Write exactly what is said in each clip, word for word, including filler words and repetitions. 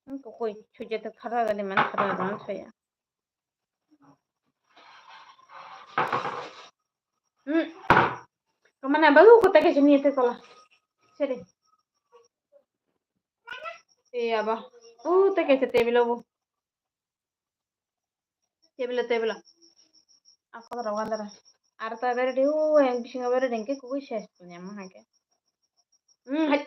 Hmm, kokoi, sujata khara gani man khara gani soya. Hmm. Kamana bagu kota kaisa ni ete kola. Sere. E aba. U te kaisa table o bu. Table, table. Ako dara wandara. Arta bere de u yang bisingo bere dengke kugui ses punya mo hake. Hmm, hai.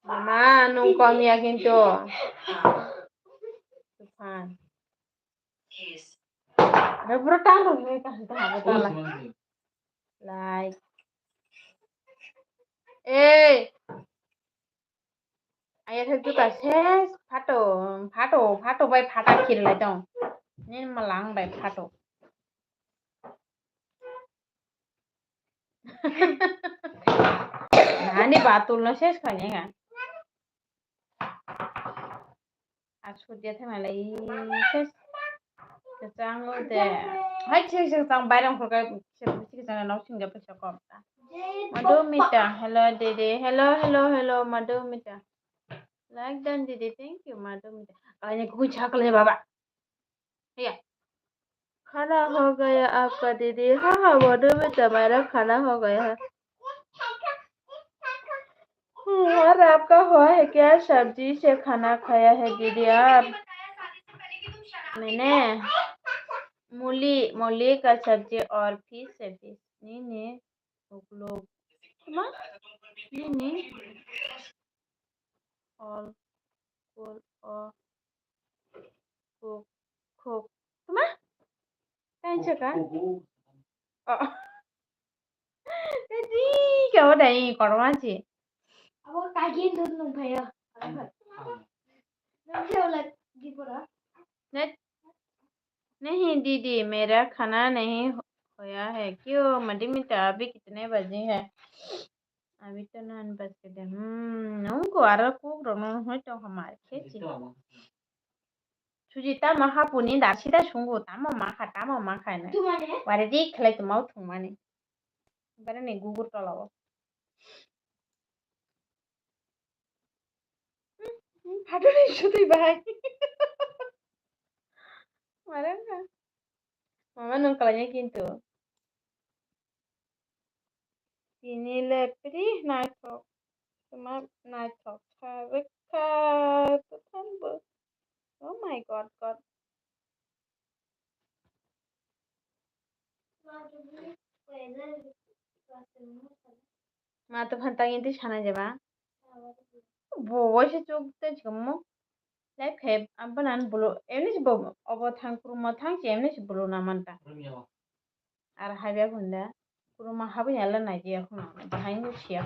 Mama, nung kom ya kintu. Tufan. Dah pura tahu nih kan tahu tahu lah. Like. Eh. Aya thak juta ses phato, phato, phato bai phata khirlai tong. Ni malang bai phato. Nani batul no ses khanya nga. Asuk dia thang lai ses. Kachang o de. Hai ses ses tang bairang khurka ses bisi kachang nok singga pesa kom ta. Madhumita, hello didi, hello, hello, hello, Madhumita. Like done didi, thank you, Madhumita. Kalanya kukui chakle baba. Iya. खाना हो गया आपका दीदी? हाँ, हाँ, वो भी तो मेरा खाना हो गया है। हम्म, और आपका हुआ है क्या? सब्जी से खाना खाया है दीदी आप? मैंने मूली, मूली का सब्जी और फिश है, फिश। नहीं, नहीं, उगलो। नहीं, नहीं। All, all, all. Khuk, khuk. Tuma? Kain saka? Oh. Tadi kau dah ini korma sih. Abo kagin dun nung kaya. Nung kaya ulat di pura. नहीं दीदी, मेरा खाना नहीं होया है। क्यों? मधुमिता, अभी कितने बजे है? Abhi to nan baje de. Hmm, nungko aro kuk rok no hoi tong kha mar khe chi. Suji tamo hapuni da sida sungo tamo ma kha tamo ma kha na. Wari di khlai tongma thung mani. Bare ni gugur tola o. Hmm, hmm, phatoni sutwi bahai. Mare wngkha. Mama nung kalanya kintu. Tini le pri naithok. Tuma naithok kha rwkha tothan bo. Oh my God, God. Ma to phan tangin twi sana jeba. Bo waisa chuk tei chikamo. Life khe abana bulu emni si bo obo thang kuruma thang si emni si bulu na manta. Ar habya hunda kuruma habya la nai ya khuna bahai ni siya.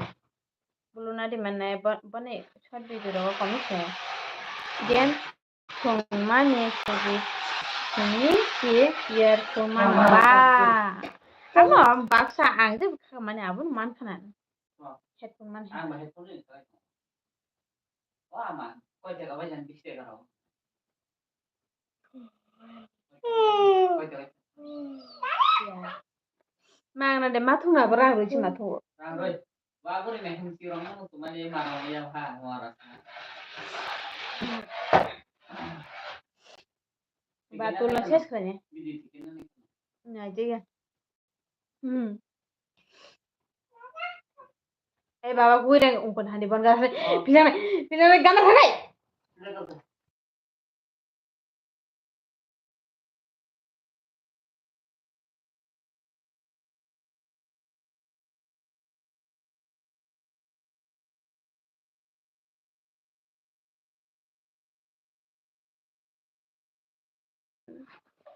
Bulu na di man nai bani short video ro komi se. Game Thwngmani sugwi simi si yer thwngmani ba. Tamo baksa ang je bwkha mani abono mankha na. Headphone mani. Mangna de mathung na bo rang rwi si mathung. Ba bwrwi naikhe mwsui rok no tumani mano ya ha muara. Ba tulna ses khlai ne. Nai je ya. Hmm. Eh baba gui reng ungkon hani bon ga. Pinang pinang gana hai.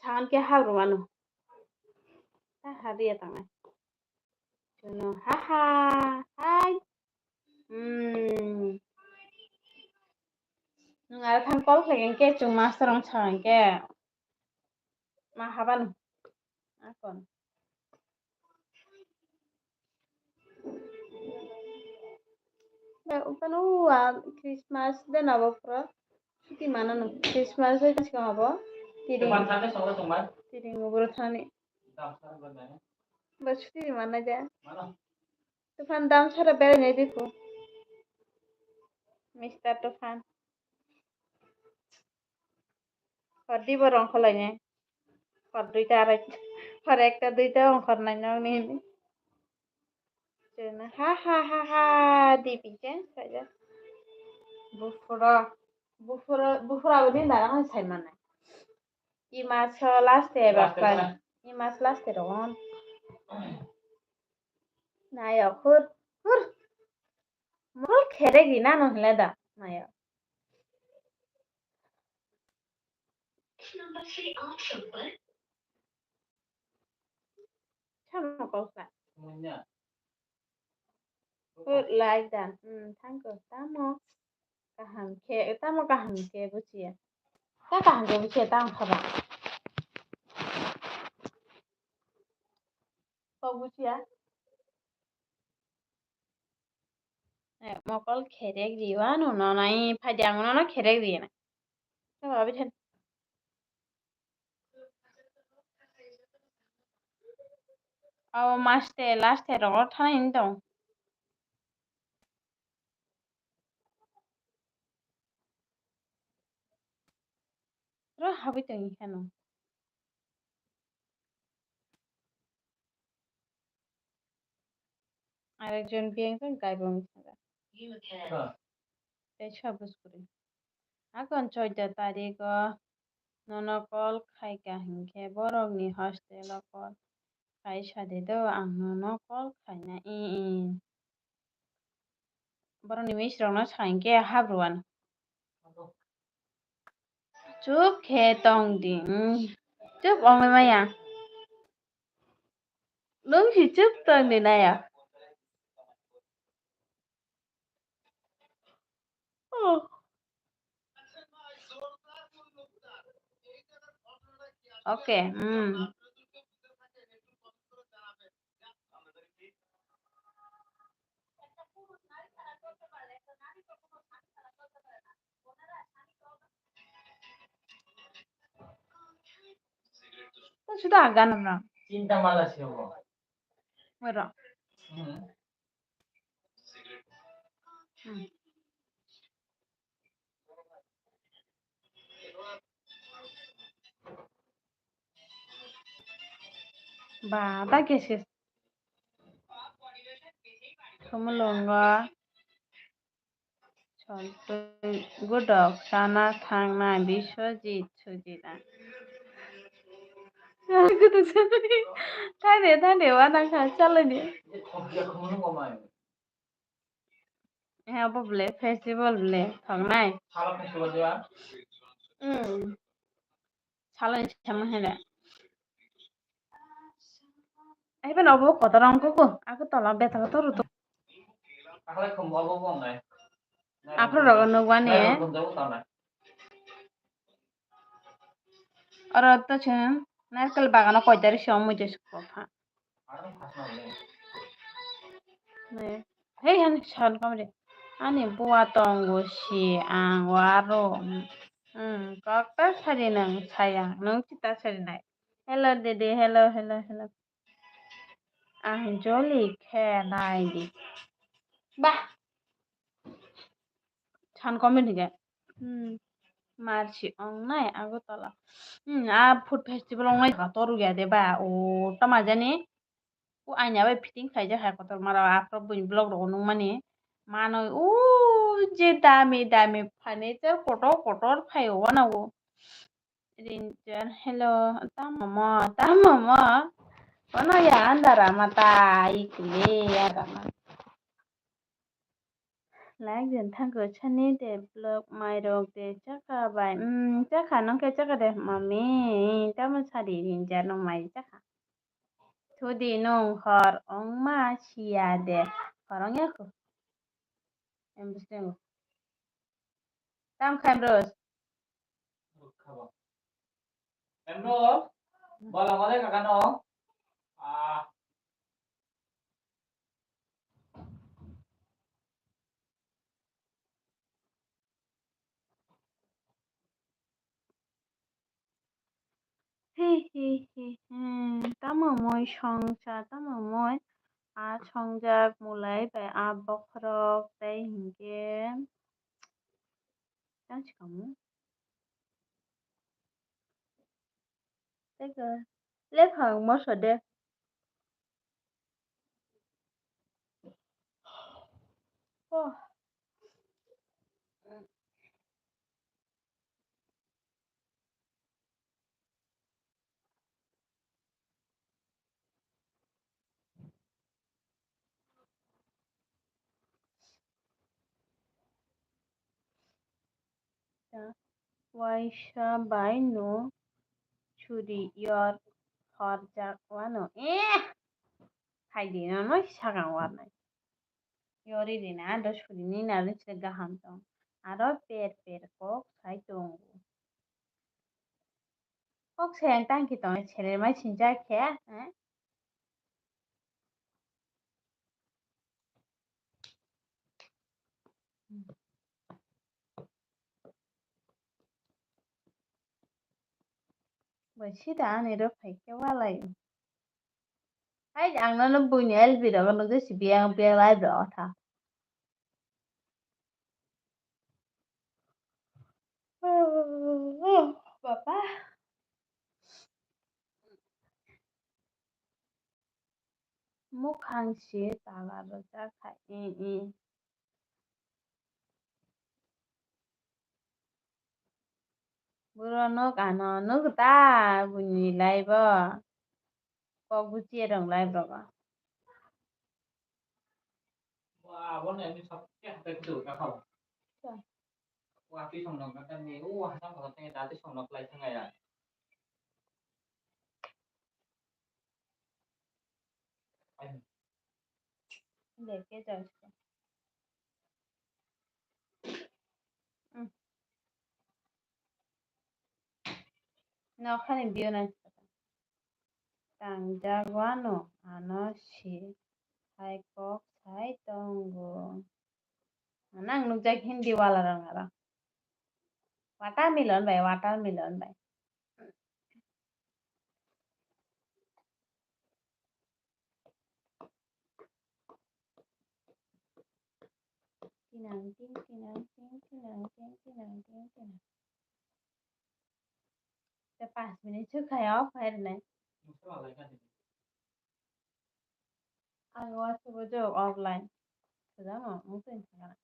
Sagan ke hal rwmano. Ta ha dia tangnai. Chuno ha ha hai. Hmm. Nwng aro thang call khlai hwnkhe chwng master rok sa hwnkhe ma habano. Akon. Ba, ukano wa Christmas de na bo pro. Chuti mana no Christmas de sikang abo. Tiring. Tiring ubro thani. Ba chuti mana ja. Tufan dam sara berai nai bikhu. Mister Tufan. Hor di bo rong kholai ne. Hor duita arai. Hor ekta duita rong khor nai nang ni. Chuna ha ha ha ha di pi chen saja. Bufura. Bufura, bufura bo din dara kan sai mana. I mas last e ba. Last e kan. I mas last e ron. Nayo, hur, hur. Mol kherek rina no hile da, nayo. Samo kok sa. Hur, like dan. Hmm, thank you. Tamo kaham khe, tamo kaham khe buchiya. Ta kaham khe buchiya, tamo khaba. Kok buchiya. Eh, mokol kherek riwa no nonai phai di ang nono kherek riya na. Tamo abi than. Abo maste last e rogo thana hin tong. Ro habwi tong ikhano. Arekjon biyang tong kaibong thanga. Tei sabo suri. Akon choido tarikgo nono call khaika hinkhe borokni hostel o call khai sadi do, ang nono call khaina i i. Borokni miss rokno sa hinkhe habruan. Chup khe tong di, mm. Chup ongwi maya. Nwng si chup tong di naya. Oh. Okay, mm. Sudah agak nang. Cinta malah sih, Bo. Wero. Hmm. Hmm. Ba, ta kesi. Khumulwngo. Soltwi gudok sana thangna Biswajit Sujit ang. Thade, thade, wana kha, chalani. Eh, abo ble, festival ble, thoknai. Hmm. Salai sama hele. Ai, ben obo kotor ongkoko, aku tola betala toru to. Aphro rogo nukbani. Oro to chwng narikol bagano koi tari se omoi je sukha. Hei, hano san kamri. Ani bua tongo si ang waro. Hmm, kokta sari nang sayang. Nung chita sari nai. Hello, didi. Hello, hello, hello. Ang joli khe nai di. Bah. San comment hingke. Hmm. Marsi ong nai Agartala. Hmm, a food festival ong nai toru ya de ba. O tama jani. O aina bai fitting khaijak hai kotor mara afro buini vlog rogo nung mani. Manoi o je dami dami furniture kotor kotor phai o wana o. Rinchar, hello. Tamo mo, tamo mo. Ono ya andara mata ikile ya rama. Like din thango sani de vlog mairok de chakha bai. Hmm, chakha nokhe chakha de mami. Tamo sadi rinja no mai chakha. Thudi nung hor ongma siya de. Hor ongya ko. Em bising. Tam khaim ros. Em ro. Bala bala kakano. Ah. Hi, hi, hi, hi. Tamo moi songcha, tamo moi a songjak mulai bai a bokhorok tei hinkhe tang si kamu. Tei khe lephang moso de. Oh. Ta waisa bai no suri yor horjak wano. Eh! Hai di no, no sakang warnai. Yori rina do suri ni nani se gaham tong. Aro per per kok sai tongo. Kok sayang tangki tong, sere mai sinjak khe, eh? Bai sida ani ro phai khe walai. Hai ang nono buini L B rogo nukjai si biyang biyang live rogo tha. Baba. Mukhang si tala rwjak hai, i, i. Buro nuk ano nuk ta buini live o. Kok buchiya rong live rogo. Nokhani biyo nai. Tangjak wano ano si hai kok sai tongo. Nang nukjak Hindi wala rang aro. Watermelon bai, watermelon bai. Tinang ting, tinang ting, tinang ting, tinang ting, tinang. Te pas minute suk khai off khai rwnai. Ang uansukgo jok offline. Sujamo, mungkin sakana.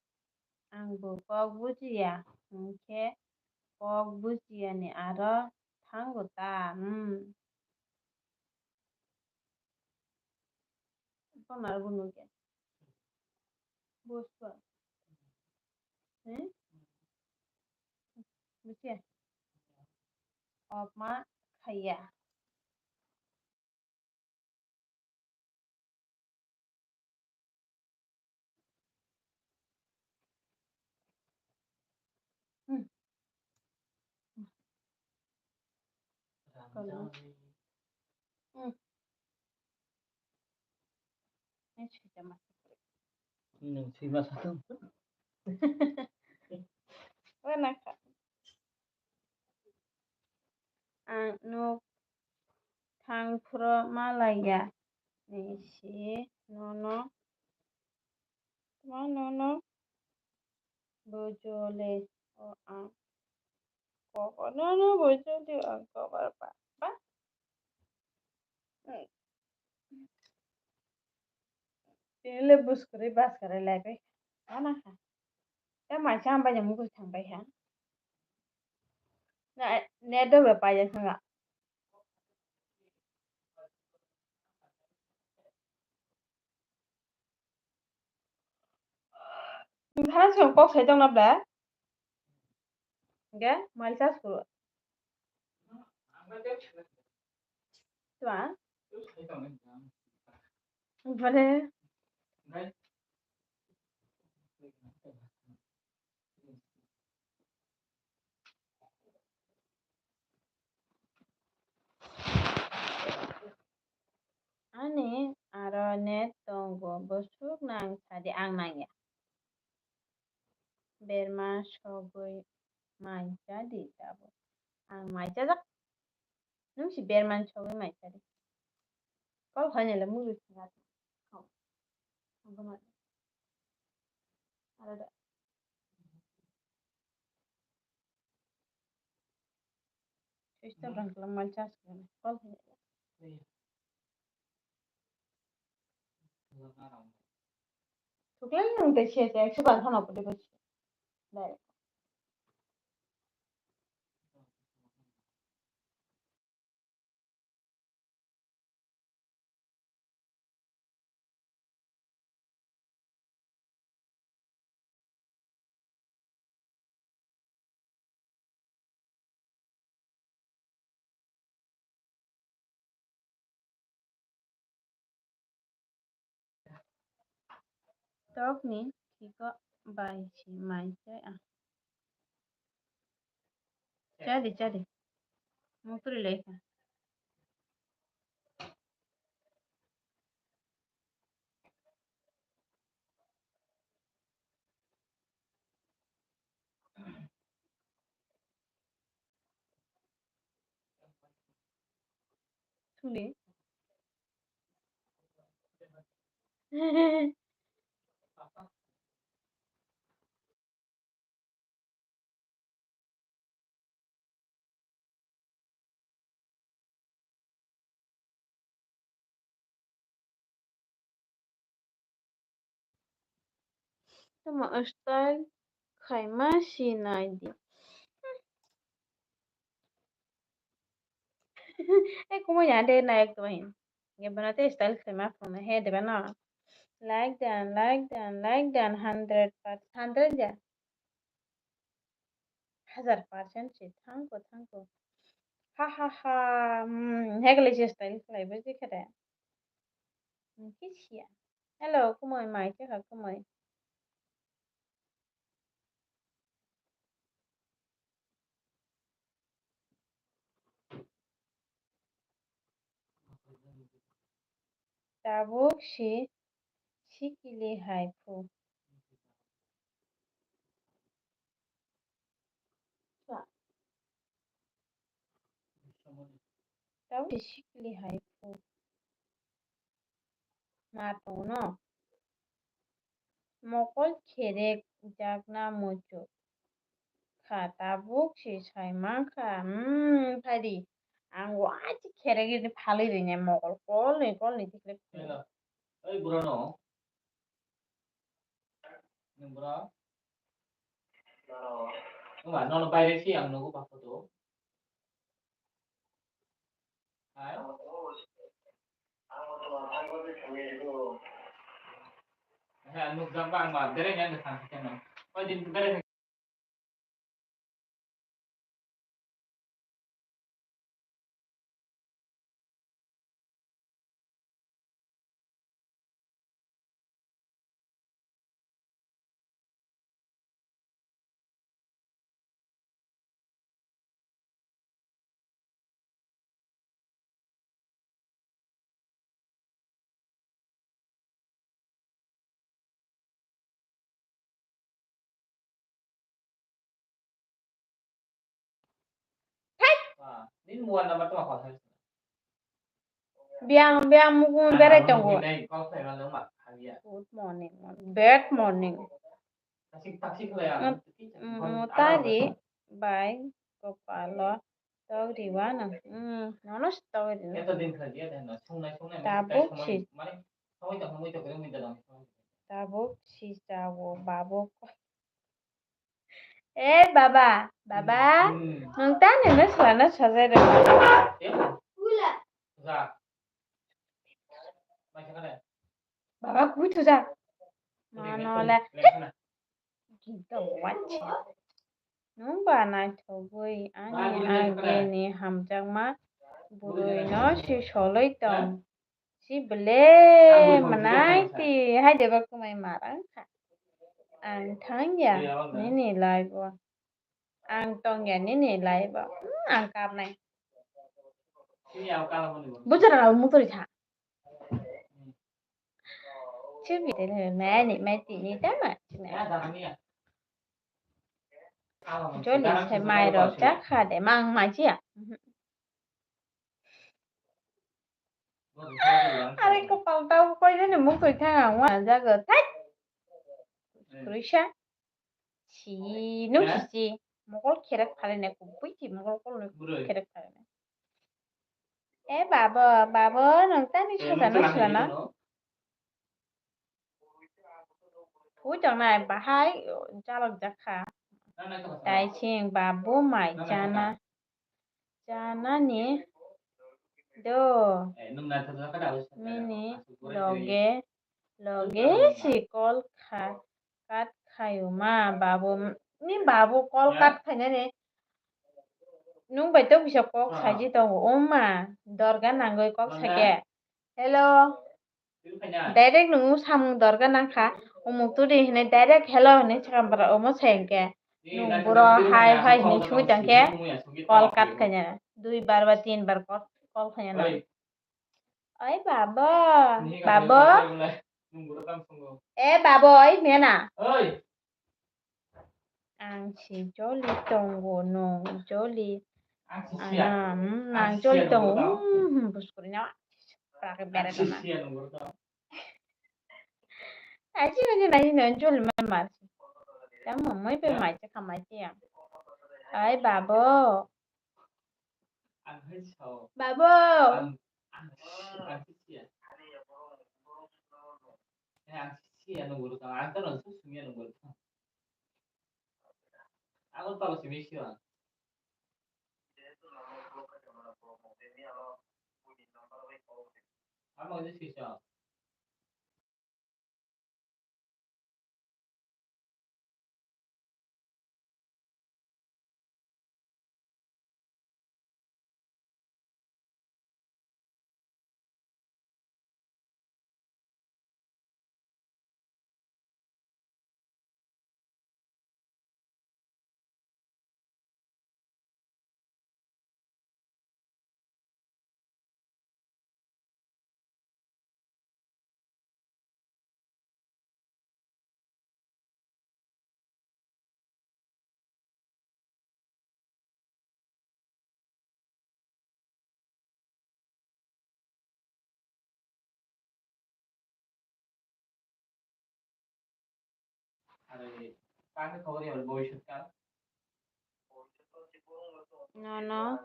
Ang bo kok bujiya, hwnkhe kok bujiya ni aro thango ta, hmm. Konar bunu ke. Buswa. Hmm? Bujiya. Off ma khaiya. Hmm. Kalau. Hmm. Ini sudah masuk. Ini sudah masuk. Mana, Kak? Ang nuk thang phuru ma laiya ni si nono, ma nono bujole o ang kok, nono bujole ang kok ba, ba. Hmm. Tini le bus kwrwi bus kwrwi lai pai. Ano ha. Tei mai cham bai mungwi thang pai ha. Na, net do bai pai thanga. Nini thana song kok sai tong na ble? Hingke mal chas kuru. Tma? Bole. Ani aro net tongo, bwswk nang sadi, ang nangya. Berma sogwi mai chadi tabuk. Ang mai chajak. Nwng si berman sogwi mai chadi. Kol khainai le mulu singa. Hau. Ang khe ma. Aro da. Swichta bang klam mal charge klam. Kol khainai le. Thuklai nwng tei se se ekso bar phano pudi bai. Direct. Tokni thiko bai si mai chai ang. Chadi, chadi. Mukri lai kha. Sungdi. Tamo style khaima sinai di. Eh, kumui ya de na ek dua hin. Ye bana te style khaima phone he de bana. Like dan, like dan, like dan, hundred percent, hundred ya. Hazar percent si, thank you, thank you. Ha, ha, ha, hmm, hegle si style khlai bo si khe de. Hmm, kisiya. Hello, kumui mai khe kha kumui. Tabuk si sikili hai phu. Tabuk si sikili hai phu. Ma tongo no? Mokol kherek jakna muchuk kha, tabuk si sai mankha. Hmm, phaidi. Ang wachi kherek rini phalwi rini mokol kolni kolni tikle. Hello. Oi, bura no. Nwng bura? Nwng ba, nono baire si ang nugo ba photo. Hai? He, ang nukjak ba, ang ba, bereng yang de thang khe no. Oi din bereng. Biyang, biyang mukung berai tongo. Good morning, bad morning. Mutari bai kopalo tok riwano. Nono tok ri. Tabuk si. Tabuk si jago babuk. Eh, baba, baba. Nwng tani no swlana sajai rw. Baba, kuithu ja. Mano le. Nungba naithogwi ani agini hamjakma bwrwino si solwi tong. Si bwle mwnai ti hai deba kwmai mar wngkha. Ang thangya nini life o. Ang tongya nini life o. Hmm, ang kapnai. Bujra rao muturi tha. Chibi tene mani mai tini tama. Joli se mai rok jakha de mang mai chiya. Are kopal tau koi nini muturi thang ang wa jago thai. Kurisa. Si, nung si si. Mokol kherek phalai nai kubui si mokol kol nung kherek phalai nai. E babo, babo, nung tani sosa no sila no. Phu tong nai bahai jalok jakha. Tai sing babo mai chana. Chanani do mini loge loge si call kha kat khayo ma babu ni babu call kat khainani nung bai to kisa kok saji tongo o ma dorga nangoi kok sake hello. Direct nung samung dorga nangkha, umuk turi hinui direct hello hinui swkang bara omo sai hwnkhe. Nung buro hai hai hinui sui tongkhe, call cut khaina. Dui bar ba tin bar call, call khaina nang. Oi babo, babo. Eh babo, oi mena. Ang si joli tongo, nung joli. Ana, hmm, nang joli tongo. Hmm, hmm, bus kuri na. Prak bere na. Aji aji na ino joli man mas. Tamo moi pe mai cha khamai cha. Ai babo. Babo. Ang si ya nung buru tang, ang tano su sumia nung buru tang. Ang talo simi siya. Ang mau sisa. Nono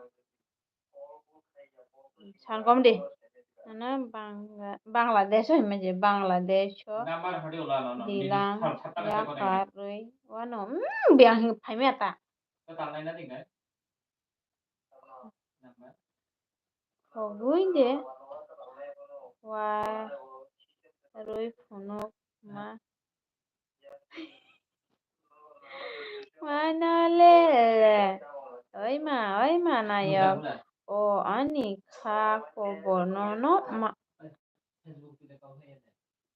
sangom di. Nono Bangla-, Bangladesh o hinmai je, Bangladesh o dilang yakarwi wano, mm, biyang hinwi phaimaya ta. Hogwi de warwi phunuk ma. Mano le. Oi ma, oi ma nayok. O ani kha kobo nono ma.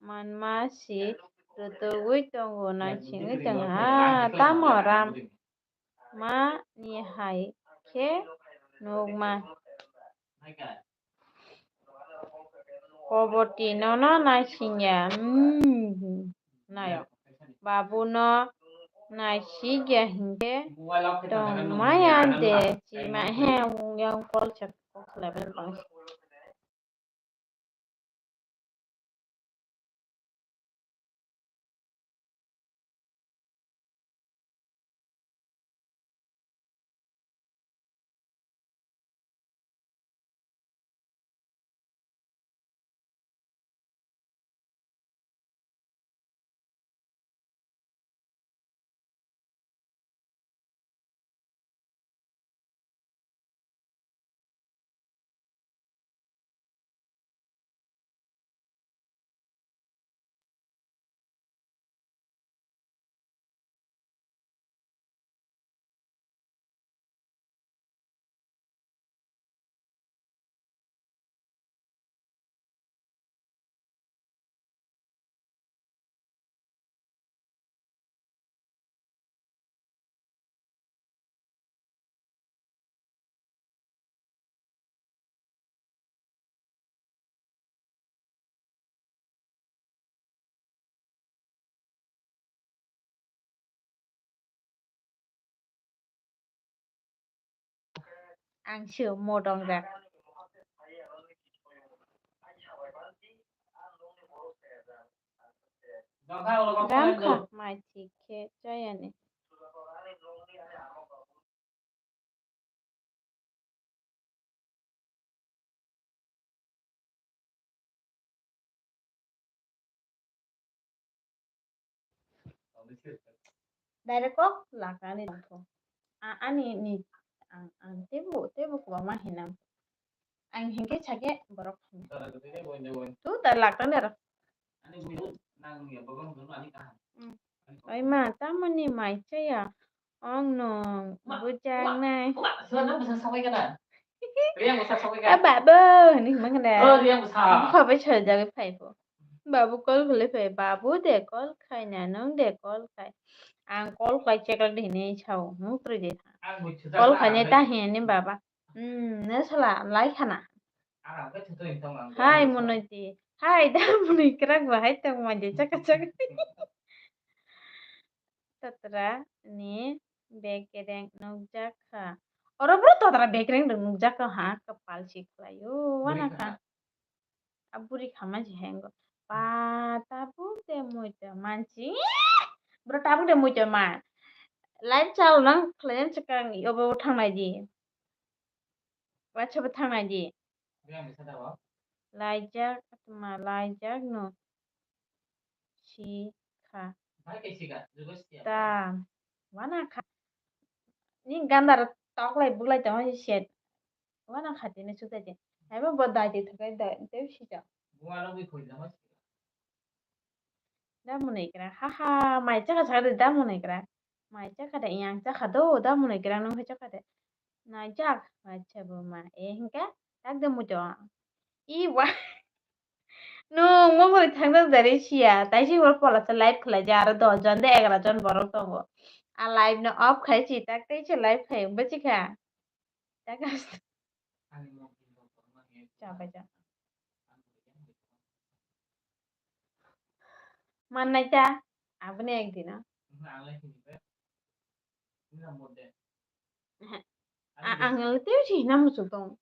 Manma si rwtugwi tongo, naisingwi tongo. Ha, tamo ram ma ni hai khe nukma. Koboti nono naisingya, hmm, nayok. Babu no naisikya hinkhe tongmaya de, chima he, yang call se kok level bang. Ang se modong jak. Dam kha mai thik khe chayani. Direct kok lakani tongkho. A-, ani ni ang, ang teibo, teibo kwbangma hinam. Ang hinkhe sakhe borok hinwi. Tu ta lakani aro. Mm. Oi ma, tamoni mai chaya? Ong nung bujaknai. A babu hinwi hwnma khe. Bukha bai soi jagwi phai pho. Babu call khlai phai, "Babu de call khai na, nwng de call khai." Ang call khlai cheklak de hinwi sao, nwng kwrwi de tha. Call khainai ta hinwi baba. Hmm, ne sala lai khana. Hai monoi di. Hai da monoi kwrak ba hai tong ma de chaka chaka. Totra ni bekereng nukjak kha. Oro bro totra bekereng rok nukjak kha ha, kwpal si khlaio, wana kha. A buri kha mansi hengo. Pa tabuk de muitu mansi. Bro tabuk de muitu man. Live chalo nang khlai nang chwkang yobo thangnai di. Waisa bo thangnai di. Laijak, tma laijak no si kha. Ta, wana kha. Ni gandar toklai buklai tongma si set. Wana kha tini sutai di. Haibo bo dai di thakai dai, tei si ja. Da monoi kwrak, ha ha, mai chakha sakha de da monoi kwrak. Mai chakha de, yang chakha do, da monoi kwrak nung hai chakha de. Naijak, acha bo ma, e hingka, tak de muitu. I wa. Nung mo bwrwi thangna jari siya, tai si bor pola se live khlai ja, aro dos jon de egaroh jon borok tongo. A live no off khai si, tak tei se live khai, bachikha. Chabai ja. Mannai ta, aboni ekdino. Ehe. A-, ang le tei si hina muchung tong.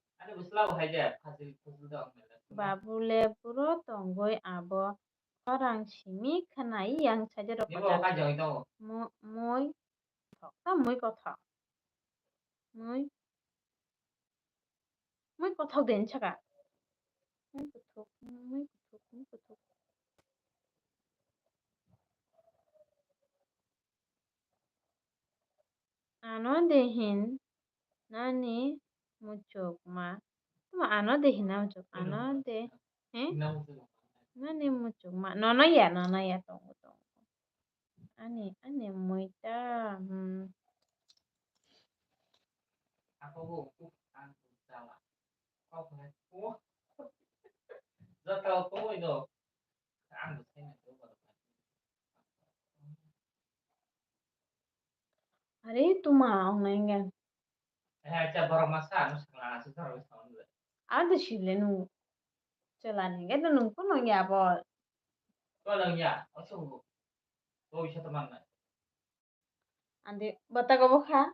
Babu le puro tongoi abo. Khorang simi khwnai yang saja rok. Mo-, moi. Kothok, ta mui kothok. Mui. Mui kothok din saka. Mui kothok, mui kothok, mui kothok. Ano de hin nani muchukma. Tamo ano de hina muchuk. Ano de. He? Nani muchukma. Nono ya, nono ya tongo, tongo. Ani, ani muita, hmm. Are, tuma, ong nai ngan. Ado sile nung. Chelani, edo nung ko nung ya bo. Ande bata go bokha.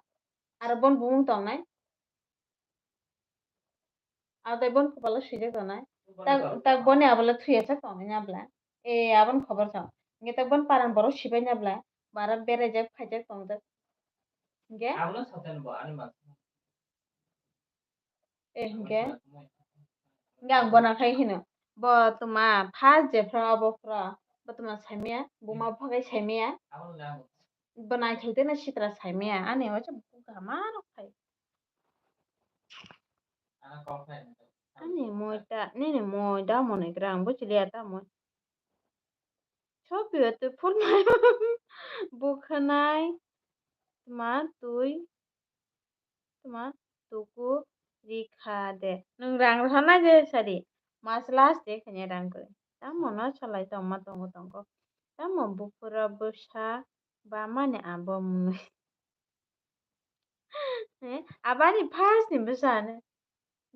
Aro bon bumung tongnai. Aro tai bon kopalo swijak tongnai. Tak, tak boni abole thuya chak tongnai na bla. E abon khobor chang. Nge tak bon paran borok sibai na bla. Bara berajak phaijak tongjak. Nge? Eh, hingke? Hingke ang bona khai hino. Bo tuma first je phra obo phra. Bo tuma saimaya, buma bupha khai saimaya. Bo naithok tei no sitra saimaya. Ani waisa buka ma rok khai. Ani moi ta, nini moi da monoi gra ang buchiliya ta moi. Sopio twi phulmai bukhanai tma twi tma tuku rikha de. Nwng rang rwkha na je sari. Mas last de khaina rang kwrwi. Tamo no salai tongma tongo tongo. Tamo buphuru bwsa ba mani abo mwnwi. Eh, abani first ni bwsa ni.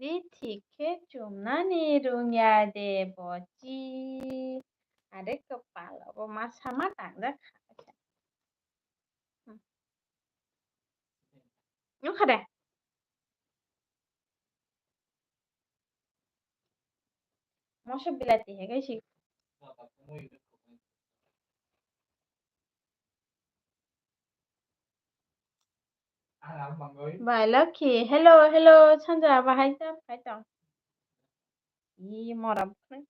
Di thik khe chumnani rwngya de bochi. Are kwpal obo ma sama tangjak kha. Hmm. Nukha de? Moso bilati hai kai si. Bai Lakhi, hello, hello, sanja bahai ta, bahai ta. Ih, mora bukhai.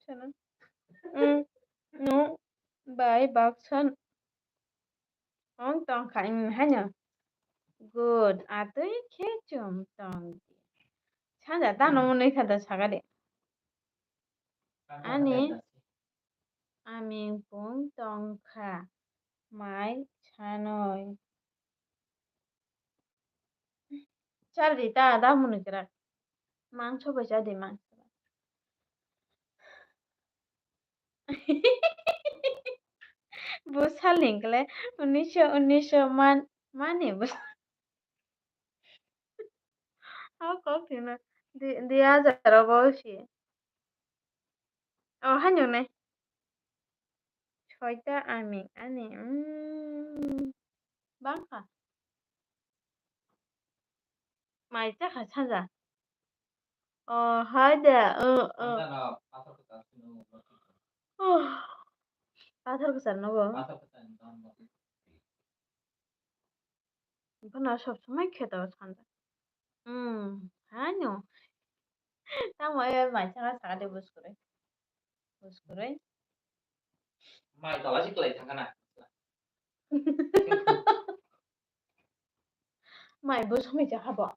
Sono. Mm, no, bai baksa ong tongkha, mm, haino. Good, atwi khe chum tong di. Sanja tano mwnwi kha da saga de. Ani, aming pung tongkha, mai sanoi. Chari ta da mwnwi kwrak. Mangso bai chadi mangso. Bo salni hwnkhe unisho unisho man mani bo. O kok thwna di di hajar o bo si. O haino ne. Soita ami ani mm, bangkha. Mai chakha sanja. O hai de. O o. Pathor kwchar no bo. Bono sob somai khe tongo sanja. Hmm, haino. Tamo e mai changa saka de bwswk kwrwi. Bwswk kwrwi. Mai tola si kwlai thangkha na. Mai bo somai chakha bo.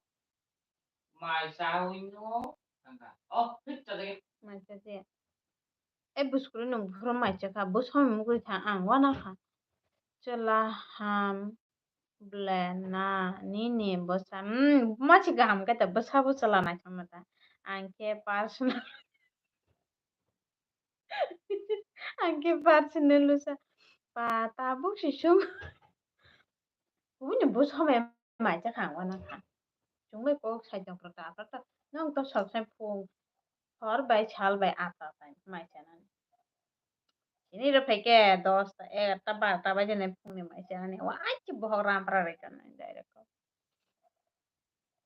Mai chawi no thangkha. Oh, thik chajagwi. Mai chaje. E bwswk kwrwi nwng buphuru mai chakha. Bo somai mukri thang ang wana kha. Chwla ham. Ble na nini bwsa, mm, machi kaham khe ta bwsa bwsa la naithok na ta. Ang khe personal, ang khe personal bwsa. Pa tabuk si sum. Kubuni bwsa mai mai cha khang wana kha. Chwng bai kok sai tong pro ta pro ta. Nwng to sok sai phung. Hor bai sal bai ata tai mai chanani. Chini rw phaikhe dosta, egarta, barta bajenai phungni mai chanani. Wa aichi bohok rampra rwkha nai direct.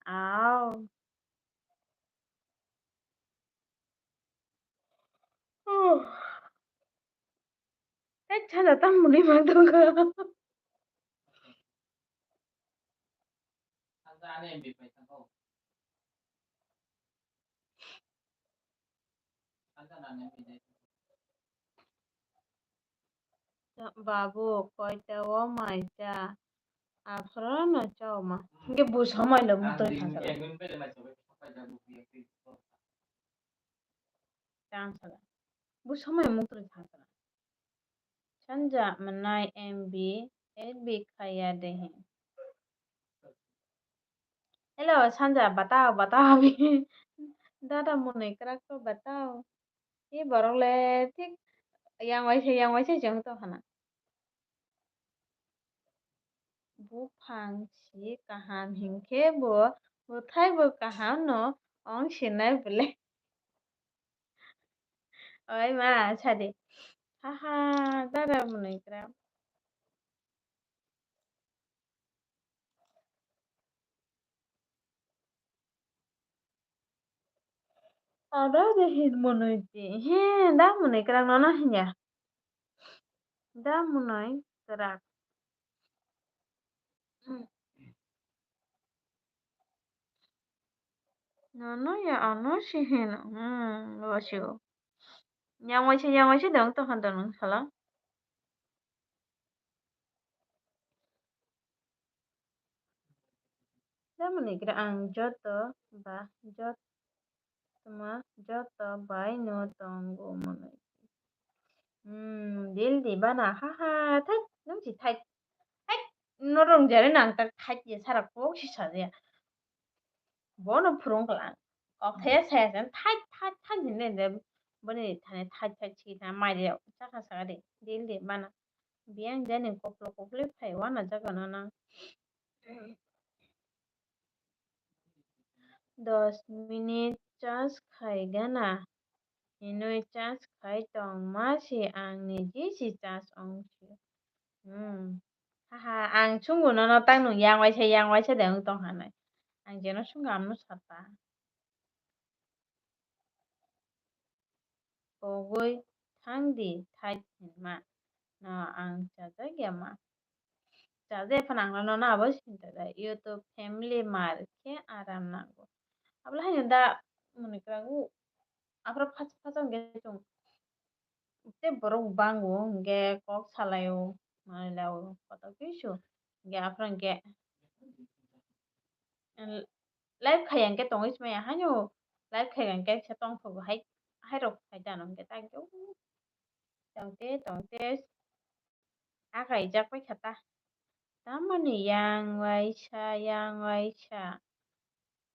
Au. Tei chana tamo ni ma tongkha. Babu, koita o mai cha? Aphuru no cha o ma. Hingke bo somai lo mutoi thangsa. Chang sala. Bo somai muktrwi thangkha na. Sanja mwnai M B, M B khaya dehi. Hello, Sanja, batao, batao abhi. Dada mwnwi kwrak to batao. E borok le thik yang waisa, yang waisa chwng tongkha na. Buphang si kaham hinkhe bo bwthai bo kaham no ong sinai bwle. Oi ma sadi. Haha, dada mwnwi kwrak. Ada de hin mwnwi ti. He, da mwnwi kwrak nono hinya. Da mwnwi kwrak. Nono ya ano si hin. Hmm, lo si o. Yang waisa, yang waisa dong to hwn to nung sala. Tamoni khe ang joto ba jot-, tma joto bai no tongo mwnwi. Hmm, dil di bana, ha ha, thai, nung si thai. Hai, no rung jare nang tak thai ye sara kok si sa ya. Bono phurung klang. Kok thaya saya sen thai, thai, thai hinne de. Boni thani thai, thai si thai mai de. Chakha saka de. Dil di bana. Biyang jani koplo koplo phai wana jaga no nang. Dos minute charge khai gana. Hinwi charge khai tong ma si ang ni G C charge ong si. Hmm. Haha, Ang chungo nono tang nung yang waisa, yang waisa de wng tong hanai. Ang jeno chungo amno sata. Pogwi thang di thai hinma. No ang chajak ya ma. Chajak phano ang nono abo sinta da. YouTube family mar khe aram nango. Abla haino da muni kwrago. Aphuru phas-, phas hwnkhe chwng tei borok bango hwnkhe kok salaio, manwi laio kotor kisu. Hwnkhe aphuru hwnkhe live khaiya hwnkhe tongwi se maya haino live khaiya hwnkhe se tongthogo hai, hairok khai tano hwnkhe ta hwnkhe tongte tongte. Akaijak bai kha ta. Tamoni yang waisa, yang waisa.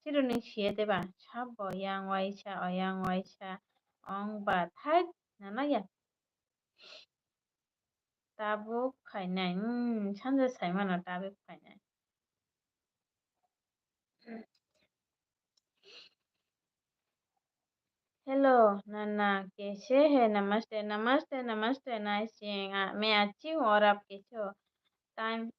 Chironi siya deba? Sabo yang waisa, o yang waisa. Ong ba thai nana ya. Tabuk khainai. Hmm, sanja saimano tabuk khainai. Hello, nana, kaise hai? Namaste, namaste, namaste, naising. Ah, me aching orap kecho. Time,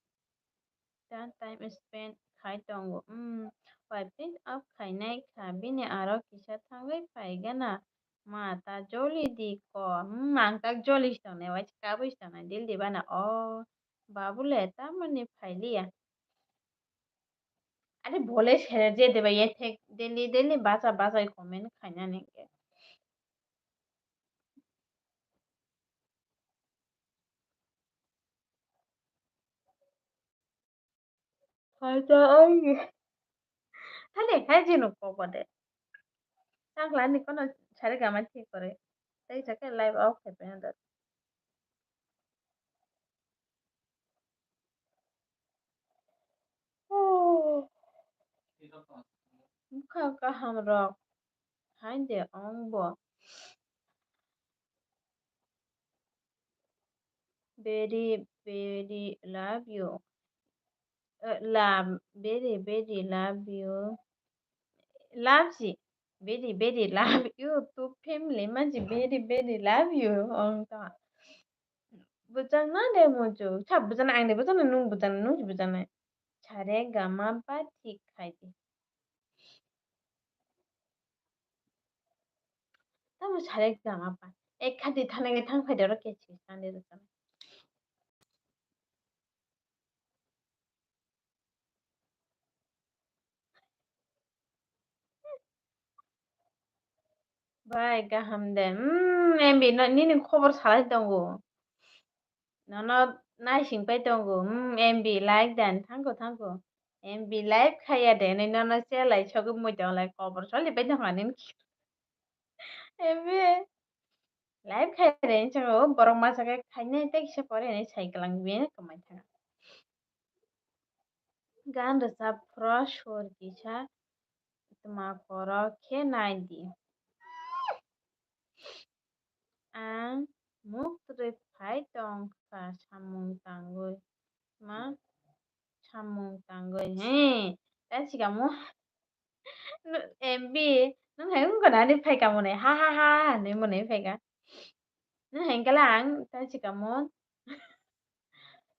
time, time spend khai tongo. Hmm, wifi off khainai kha. Bini aro kisa thangwi phaigana. Ma ta joli di ko. Hmm, ang tak joli tongnai, wai kabui tongnai. Dil di bana. Oh, babule tamoni phailiya. Are bole sere je deba ye thek daily daily bacha bacha comment khainani hwnkhe. Hai ta ai. Thale hai jino kokode. Chakla ni kono sari gama thik kore. Tei jake live off khai pena da. Bwkha kaham rok hai de ong bo. Very, very love you. Eh, love, very, very love you. Love si, very, very love you. Tu family mansi very, very love you. Ong ta. Bujang na de muju. Sa bujang na, ang de bujang na, nung bujang na, nung bujang na. Sare gama ba thik khai di. Tamo sare gama ba. Ek khati thana ke thang phai doro ke si sande do tamo. Bai, kaham de. Hmm, M B no, nini khobor salai tongo. Nono naising pai tongo. Hmm, M B like dan, thango, thango. M B live khaiya de, nai nono se lai sogwi mui tong lai, kobor soli pai tong ani. M B live khai de, hinwi saka o borok masa khe khainai tei kisa pore hinwi sai kwlang bini kwmai thang. Gan rwchap phro sur kisa tma koro khe nai di. Ang muk twrwi phai tong kha samung tangwi. Ma samung tangwi. He, ta sikamo. M B, nwng hai wngkha na ani phaika mwnwi? Ha, ha, ha, ha, hinwi mwnwi phaika. Nwng hai wngkha lang, ta sikamo.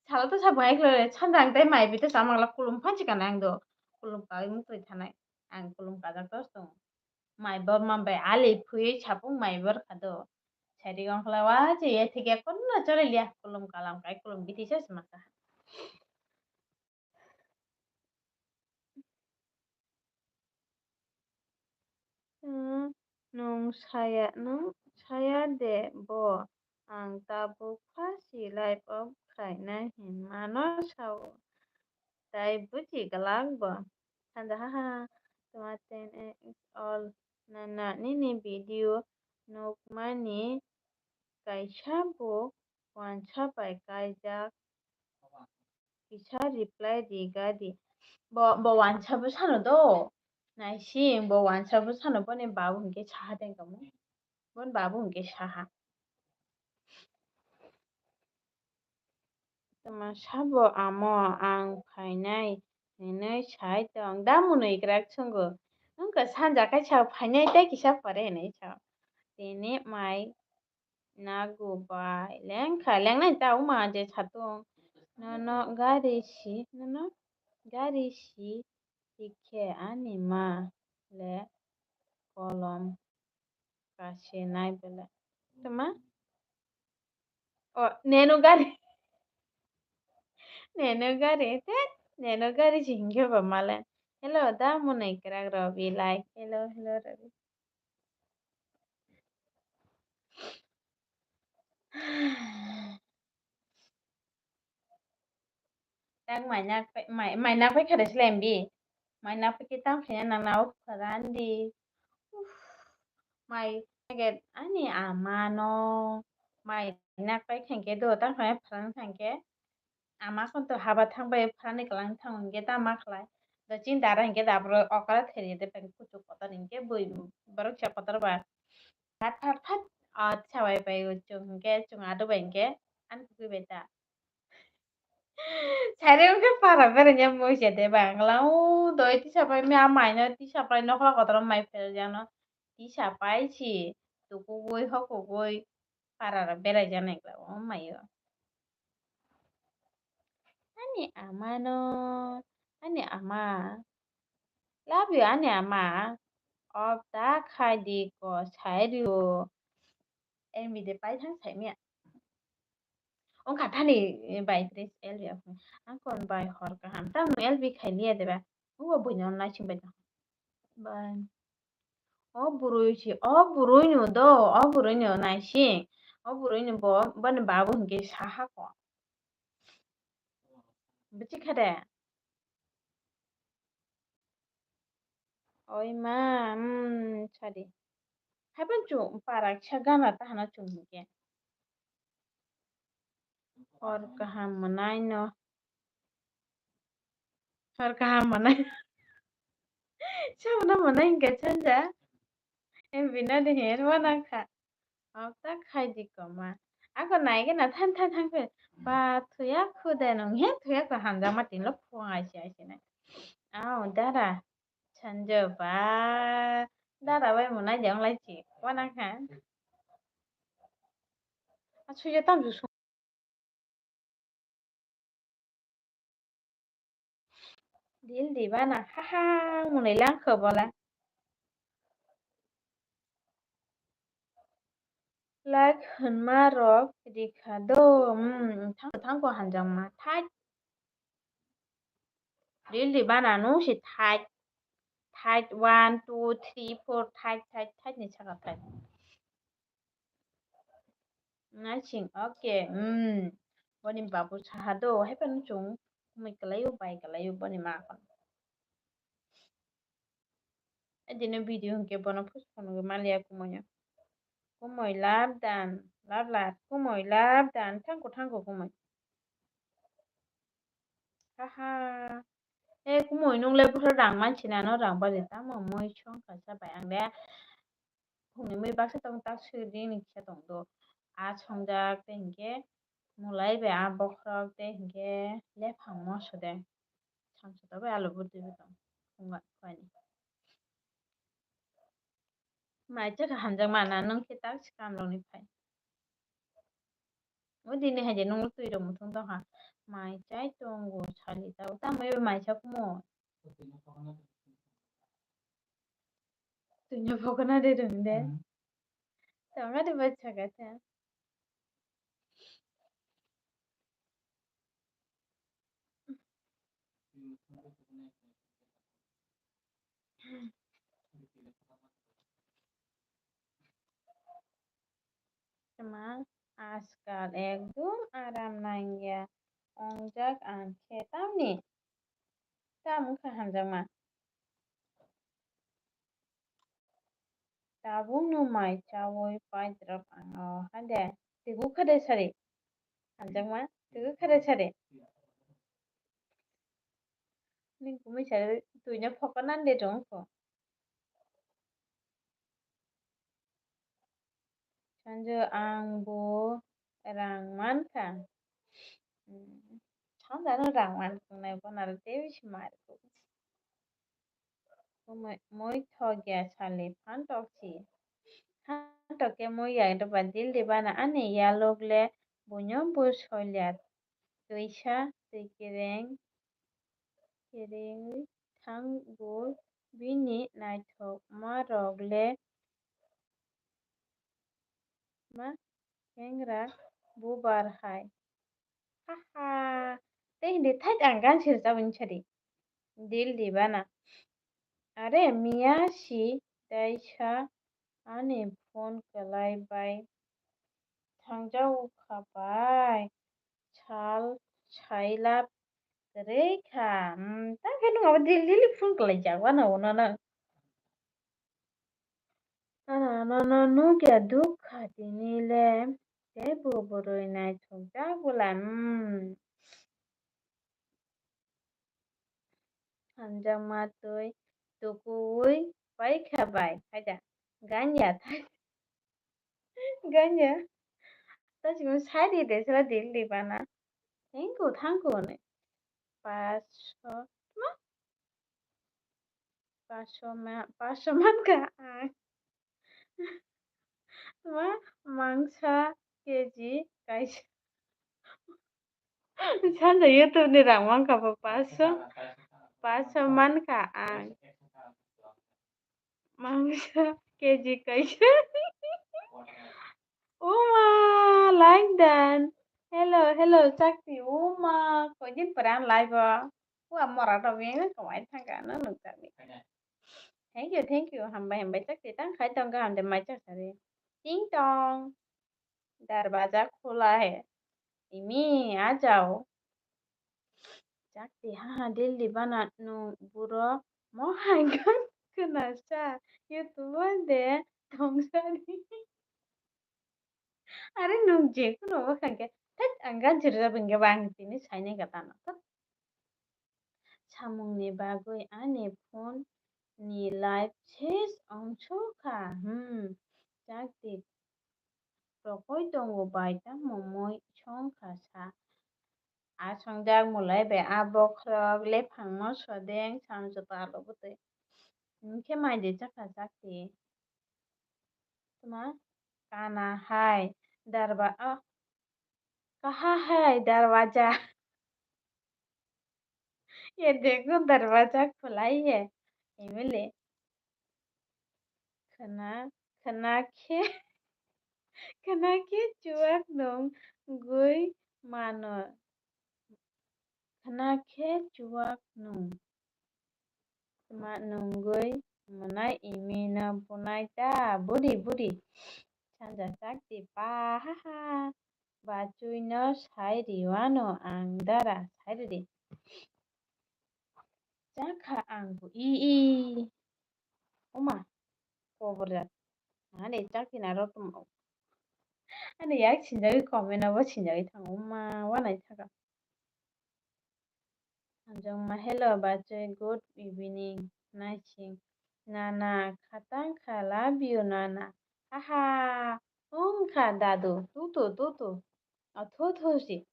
Salo to sabung hai khlai, sanja ang tei mai pi to samang la kulum phan sikana ang do. Kulum kaui muk twi thanai. Ang kulum kajak to tong. Mai bor ma bai ali phui sapung mai bor kha do. Sari gong khlai wa je ye thik ya konno chole liya. Kulum kalam kai kulum bithi se sma kha. Hmm, nwng saya, nwng saya de bo, ang tabuk pha si live off khaina hinmano sao, tai buji glak bo. Sanja ha ha, toma ten X all nana nini video nukmani kaisa bo wansa bai kaijak. Kisa reply riga di. Bo, bo wansa bwsano do. Naising, bo wansa bwsano boni babu hinkhe saha tei kamo. Boni babu hinkhe saha. Tama sabo amo ang phainai hinwi sai tong. Da mwnwi kwrak swngo. Wngkha sanja kaisa phainai tei kisa pore hinwi sa. Tini mai Nagu bai lengkha, lengnai ta uma je satung. Nono gari si, nono gari si tikhe ani ma le kolom kasi nai bele. Tama? O, neno gari. Neno gari, te neno gari si hinkhe ba malen. Hello, da mwnai kwrak Robi, like. Hello, hello, Robi. Tak mai nak pai, mai, mai nak pai khare slem bi. Mai nak pai kitam khaya nang na o pharan di. Uff, mai nak ani ama no. Mai nak pai khangke do, tak khaya pharan khangke. Ama kon to haba thang bai pharan ni kalang thang hingke ta ma khlai. Do chin dara hingke da bro okra theri de pen kuchuk kotor hingke bui borok cha kotor ba. Phat, phat, phat. Ah, tisa bai bai o chwng hwnkhe, chwng ado bai hwnkhe, ani kwkwi bai ta. Sairi wngkhe para beraina muisa de bangla, o doi tisa pai mi a maino tisa pai nokla kotor mai pherjakno. Tisa pai si tukugwi hokugwi para rok beraijaknai kla o maio. Ani ama no, ani ama. Love you, ani ama. Off ta khai di ko, sai rio. Elvi de pai thang sai mia. Ong kha thani, eh, bai tres Elvi. Ang kon bai hor kaham. Tamo Elvi khai liya de ba. Uwa buino naising bai thang. Bai. O burui si, o burui no do, o burui no naising. O burui no bo, bani babu hingke saha ko. Buchi kha de. Oi ma, mm, sadi. Haiban chu parak sa gana ta hana chung hingke. Hor kaham manai no. Hor kaham manai. Sabna manai hingke chanja. Em bina de her wana kha. Hapta khai di koma. Ako nai gana than than than khe. Ba thuya khude nung he thuya ko hamjak ma tin lo phung ai si ai si nai. Au dara. Sanjo ba. Dara bai mo nai jang lai si. Wana kha. A suya tam ju su. Dil di bana, ha ha, mwnwi lang kho bola. Like hwnma rok rikha do, mm, thang thang ko hanjakma thai. Dil di bana nung si thai, thai one, two, three, four, thai, thai, thai ni saka thai. Naising, okay, mm. Boni babu saha do, hai phano chwng kumui kwlaio, bai kwlaio boni ma kon. Edino video hwnkhe bono phus phunugwi manliya kumoino. Kumui love dan, love love, kumui love dan, thangko thangko kumui. Haha. E kumui nung le buphuru rang mansi nano rang bari tamo mui song kha sa bai ang le. Phungni mui baksa tong tak swi rini kisa tong do. A songjak tei hinkhe mulai bai a bokhorok tei hinkhe lephang moso de. Samsa bai alu bwtwi bo tong phunga khuani. Mai chakha hamjak mana nwng khe tak swkang rokni phai. O dini hai je nungno twi rok muthung tongkha. Mai chai tongo sali ta. Tamo ebe mai cha kumo. Twi no pokona de rung de. Hmm. Tama de bacha kha ta. Tama ajkal ekdom aram nangya ongjak ang khe tamni. Tamo wngkha hamjakma. Tabukno mai chaui paidrop ang o hade. Twigo kha de sari. Hamjakma, twigo kha de sari. Nini kumui sari twino phokonani de tongkho. Sanju ang bo rang mankha. Hmm. Sanju ano rang mankha nai bono aro tei bisi mar kuk. Moi, moi thok ya sali phan tok si. Phan tok ke moi ya do ba dil di bana ani ya lok le buino bo soilya. twisa twi kereng kerengwi thango bini naithokmarok le ma khengra bubar hai. Haha. Tei hindi thait ang gan sir jabani sadi. Dil di bana. Are miya si taisa ani phone kwlai bai thangjago kha bai. Sal sailap kwrwi kha. Hmm, tang khe nwng abo dil dil phone kwlai jak wano uno no. Ano nono nukya dukha tini le teibo bwrwi naithok jak bwla, hmm. Hamjakma twi tukuwi paikha bai, haida ganya thai ganya. Tachikung sai di de sila dil di bana. Thank you, thank you ne. Paso ma? Paso ma, paso man ka ang. Ma, mangsa K G kaisa. Sanja YouTube ni rang mankha bo paso, paso mankha ang. Mangsa K G kaisa. Uma, like dan. Hello, hello, chakti. Uma, koidin pore ang live o. Ua mora rok yang kamai thangka no nukjakni. Thank you, thank you. Hambai, hambai, chakti. Tang khai tong kaham de mai chak sari. Ting tong. Darwaja khula hai. Imi, a jao. Chakti, ha, ha, Delhi bana nwng buro mo hai gan khwnasa YouTube de tongsani. Are nwng je kuno bo khangke, thek, ang gan chirjak bengke ba ang tini sainai ka tano. Samungni bagwi ani phone ni live ses ongso kha. Hmm, chakti. Rokoi tongo bai tamo moi song kha sa. A songjak mulai bai a bokhorok lephangno sodeng samjwk alo bwtwi. Hinkhe mai de chakha chakti. Tma kana hai darwa, oh, kaha hai darwaja. Ye dekho darwaja khulai ye. Emile. Khna, khna khe, khna khe chuak nung gui mano. Khna khe chuak nung. Tma nungwi mwnai imi no bunai ta budi budi. Sanja chakti pa ha ha. Bachwi no sai riwano ang dara sai ridi. Chakha ang bo i i. Oma. Kobor jak. Ani chakti na rotum. Ani yak sinjagwi comment abo sinjagwi thango. Oma wanai thaka. Hamjakma, hello bachwi, good evening. Naising, nana, khatang kha, love you, nana. Haha, wng kha, dadu, tutu, tutu. Athu, thu, si.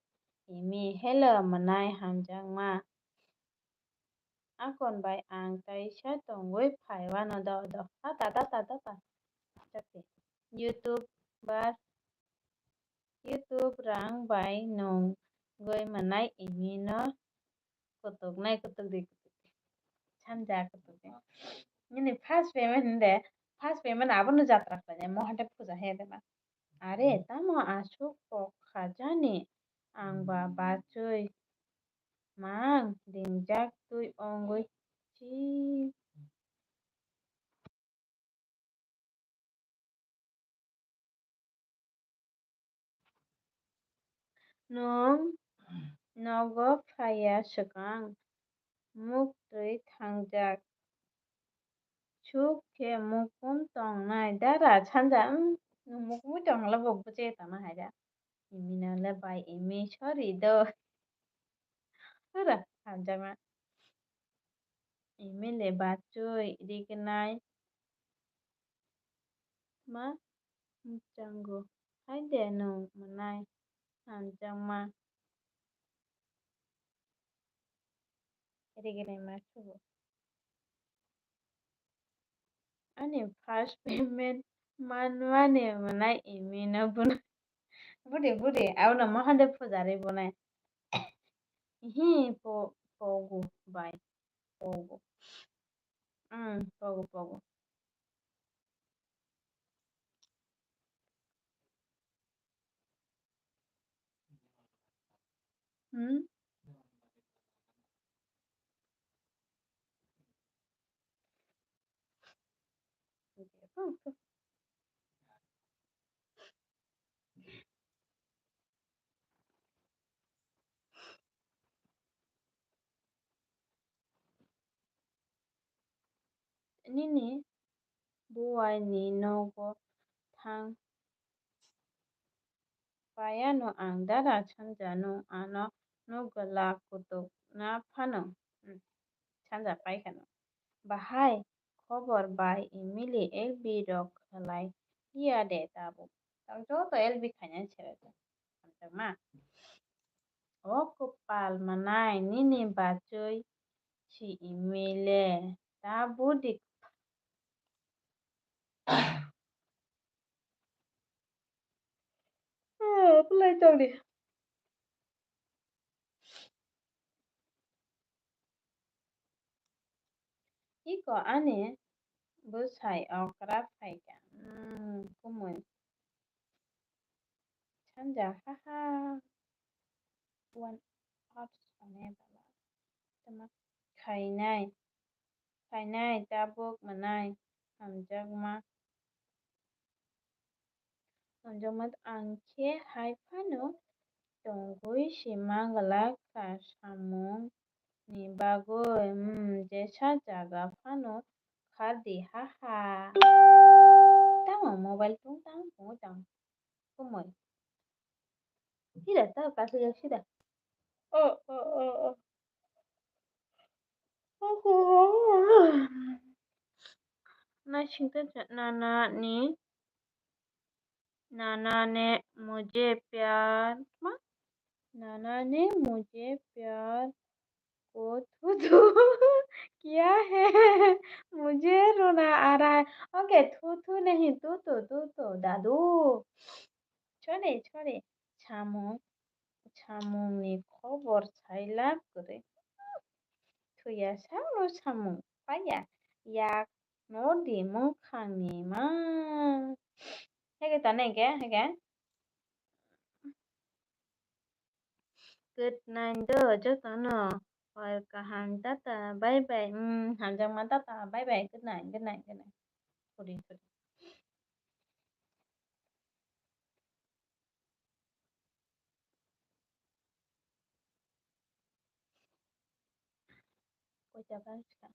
Imi, hello, mwnai, hamjakma. Akon bai ang kaisa tongwi phai wano do, do. Tata, tata, tata. Chakti. YouTuber, YouTube rang bai nung goi manai imi no kutuk nai kutuk di kutuk di. Sanja kutuk di. Nini first payment de, first payment abono jatra khlainai, mo hate puja he de ba. Are, tamo aswk kok kha jani, ang ba bachwi mang ringjak twi ongwi chi. Nwng nogo phaiya swkang, muktwi thangjak, suk khe mukum tongnai dara sanja, nwng mukumwi tongla bo bwche tongna hai da. Imi no le bai imi sorry do. Ora, hamjakma. Imi le bachwi rignai. Ma mwchango. Hai de nwng mwnai hamjakma. Rignai ma sugo. Ani first payment manmani mwnai imi no bunai. Budi, budi, abono mohande puja ri bunai. Hi, po-, pogo bai. Pogo. Hmm, pogo, pogo. Hmm? Nini buai ni nogo thang paiya no ang, dada, sanja nwng ano nukgwlak kutuk na phano? Hmm, sanja paikha no. Bahai khobor bai imili L B rok khlai ya de tabuk. Tang joto L B khainani sere de. Hamjakma. O kwpal manai nini bachwi si imile ta budi. Ah, belai tongdi. Iko ani bwsai okra phaikha. Hmm, kumui. Sanja, haha. One hours on a bala. Tama khainai. Khainai tabuk manai. Hamjakma. Hamjakma ang khe hai phano tongwi si manglak kha samung ni bagwi. Hmm, jesa jaga phano khardi, haha. Tamo mobile tung tang tung tang. Kumui. Sida ta kasu ya sida. Oh, oh, oh, oh. Naisingtha cha-, nana ni, nana ne mujhe pyar ma, nana ne mujhe pyar ko thu thu kiya hai, mujhe rona aa raha hai. Okay, thu thu nahi, tu tu, tu tu, dadu. Chore, chore. Samung, samungni khobor sai lab kwrwi. Thuya sakno samung paiya. Yak nordi mwkhangni ma. Hege tane hege, hege. Good night do jotono. Hor kaham, tata, bye bye. Hmm, hamjakma, tata, bye bye. Good night, good night, good night. Sorry, sorry. Koita bajikha?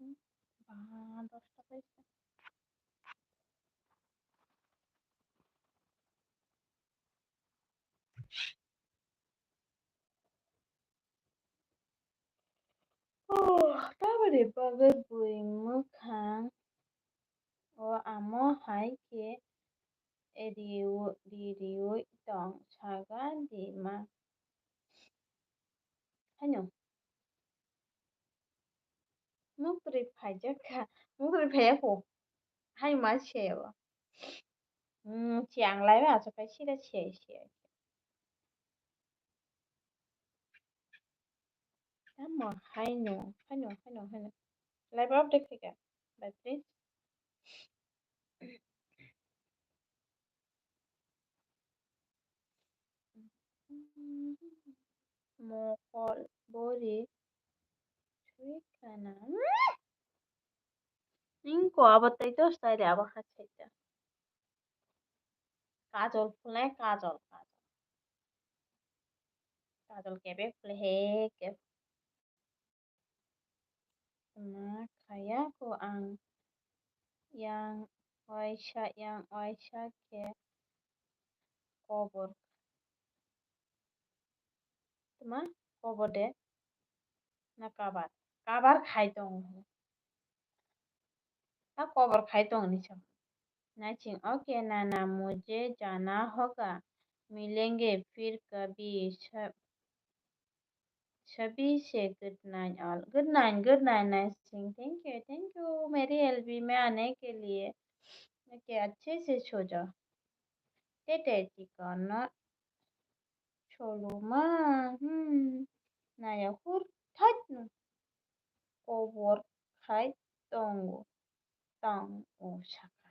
Hmm, ba, dosta bajikha. Oh, tamoni bagwi bui mwkhang o amo hai khe riwi, ri-, riwi tong, saga di ma. Haino. Muktrwi phaijak kha, muktrwi phaiya kho. Hai ma se o. Hmm, chiang lai ba, acha kai sida se, se. Tamo haino, haino, haino, haino. Live update khaika. Bye, please. Mokol bori sui kana. Ningko abo tei dos tai de abo ha chaita. Kajol phulai, kajol, kajol. Kajol kebek phulai he kebek. Tma khaya ko ang yang waisa, yang waisa khe kobor. Tma kobor de na kabar. Kabar khai tong. Ta kobor khai tong ni sam. Naising, okay nana, mujhe jana hoga, milenge phir kabhi. Sab-, sabhi se good night all. Good night, good night, Naising. Thank you, thank you. मेरी एलबी में आने के लिए। Okay, अच्छे से सो जाओ। Tete chikon no. Koloma, hmm, naya hur thait no kobor khai tongo, tong o sakha.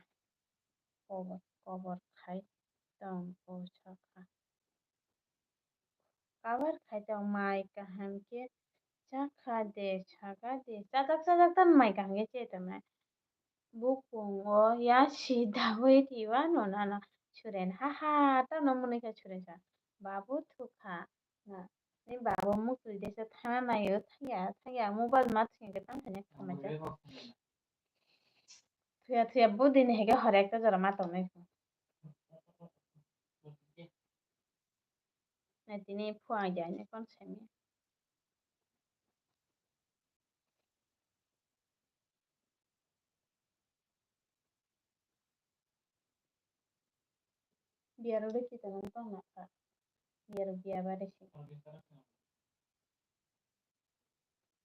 Kobor, kobor khai tong o sakha. Kabar khai tong mai kaham khe chakha de, saka de, chajak chajak tamo mai kaham khe che tong nai. Bukung o yasi dawi riwa no nana Suren, ha ha, tamo mwnwi kha Suren sa. Babu thukha na. Ni babu mukri desa thana nayo, thangya, thangya, mobile ma thangya, tang thangya, khamai ja. Thuya, thuya, budi ni hege hore ekta jora ma tongnai. Na tini phuang ja ni kon semi. Biyaro de kita nang tong na kha. Biyaro biya ba de si.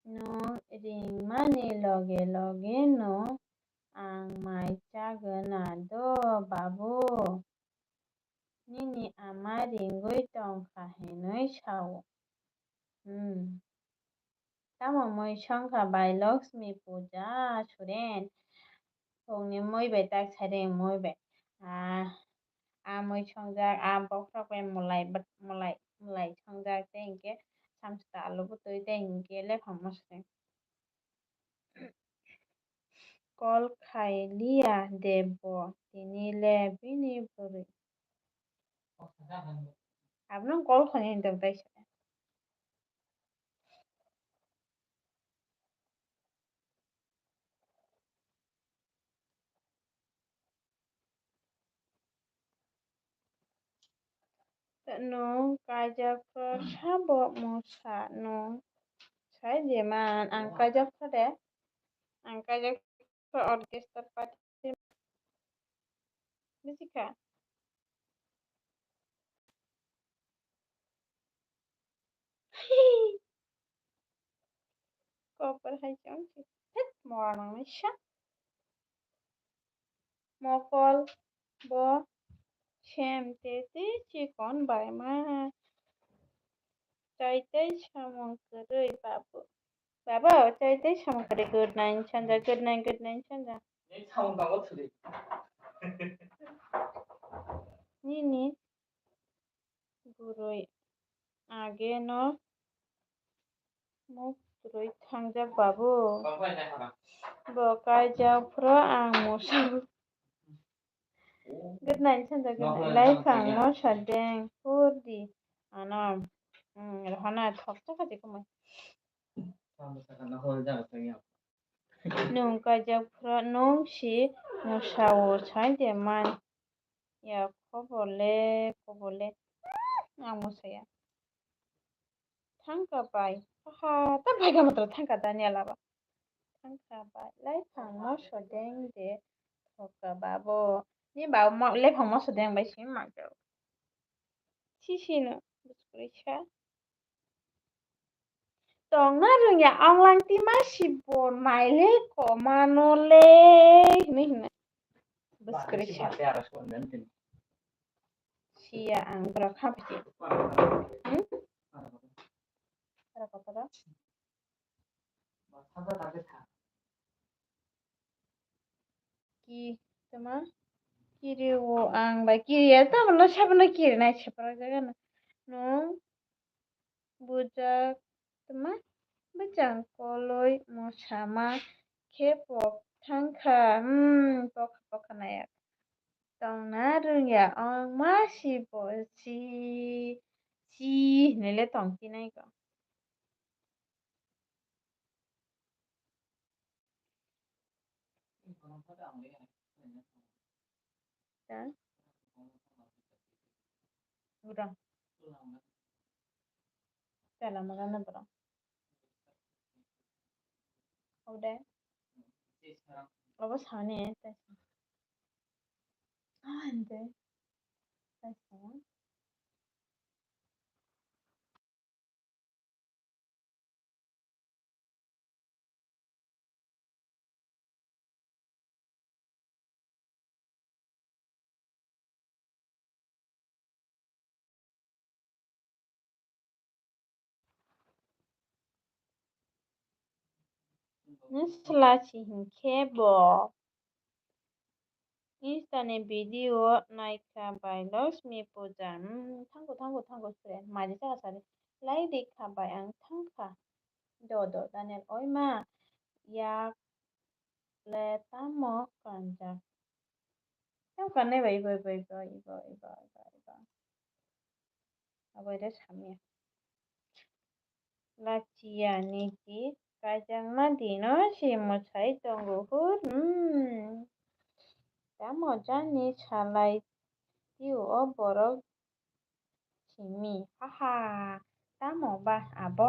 Nwng ringmani loge loge no ang mai chagwna do, babu. Nini ama ringwi tongkha hinwi sao. Hmm. Tamo mui songkha bai Lakshmi puja, Suren? Phungni mui bai tak sari mui bai. Ah, ah, mui songjak, ah, bokhorok bai mwlai, mwlai, mwlai songjak tei hinkhe samsita alu bwtwi tei hinkhe lephang mosri. Call khai liya de bo, tini le bini bwrwi. Abono call khainai hinwi tongthai se. Nwng kaijak phro sabo mwsa nwng sai de man, ang kaijak phro de, ang kaijak phro orchestra party bisi kha. Kopor hai chong si. Thek, mora nang nai sa. Mokol bo sem te te chikon bai ma. Chai tei samung kwrwi babu. Baba, chai tei samung kwrwi. Good night, Sanja. Good night, good night, Sanja. Nini bwrwi age no muk kwrwi thangjak babu. Bo kaijak phro ang musa. Good night, Sanja, good night. Laiphang no sadeng purdi ano. Hmm, rohana thok chakha de kumai. Nwng kaijak phro nwng si mwsao sai de man ya, khobor le, khobor le. Ang mwsaya. Thangka bai. Aha, ta bai ga matro thangka Daniel aba. Thangka bai. Laiphang moso deng de thoka babo. Ni babo mo, laiphang moso deng bai si ma jao. Si si no. Buskuri sa. Tongna rwngya onglang tima si bo naile komano le hinwi hinwi. Buskuri sa. Siya ang borok ha bisi. Hmm? Ora kotor. Ki tama kiri o ang bai kiri ya tamo no sabo no kiri nai sepra jaga no. No. Bujak tma bwchang koloi mosama khe pok thangkha, hmm, pokha pokha nayak. Tongna rwngya ong ma si bo si, si hinwi le tong tinai ko. Ta? Udah. Tela magana bro. Udah. Apa sana ya? Ah, ente. Nwng swla si hinkhe bo Insta ni video naikha bai Lakshmi puja. Hmm, thango, thango, thango, sre. Maji saka sari. Lai di kha bai ang thang kha. Do, do, Daniel, oi ma. Yak le tamo kanjak. Tamo kanai bai, bai, bai, bai, bai, bai, bai, bai. Abo ere samya. Lachiya niti kaijakma dino se mwsai tongo hur, hmm. Tamo jani salai tio o borok simi, haha, tamo ba abo?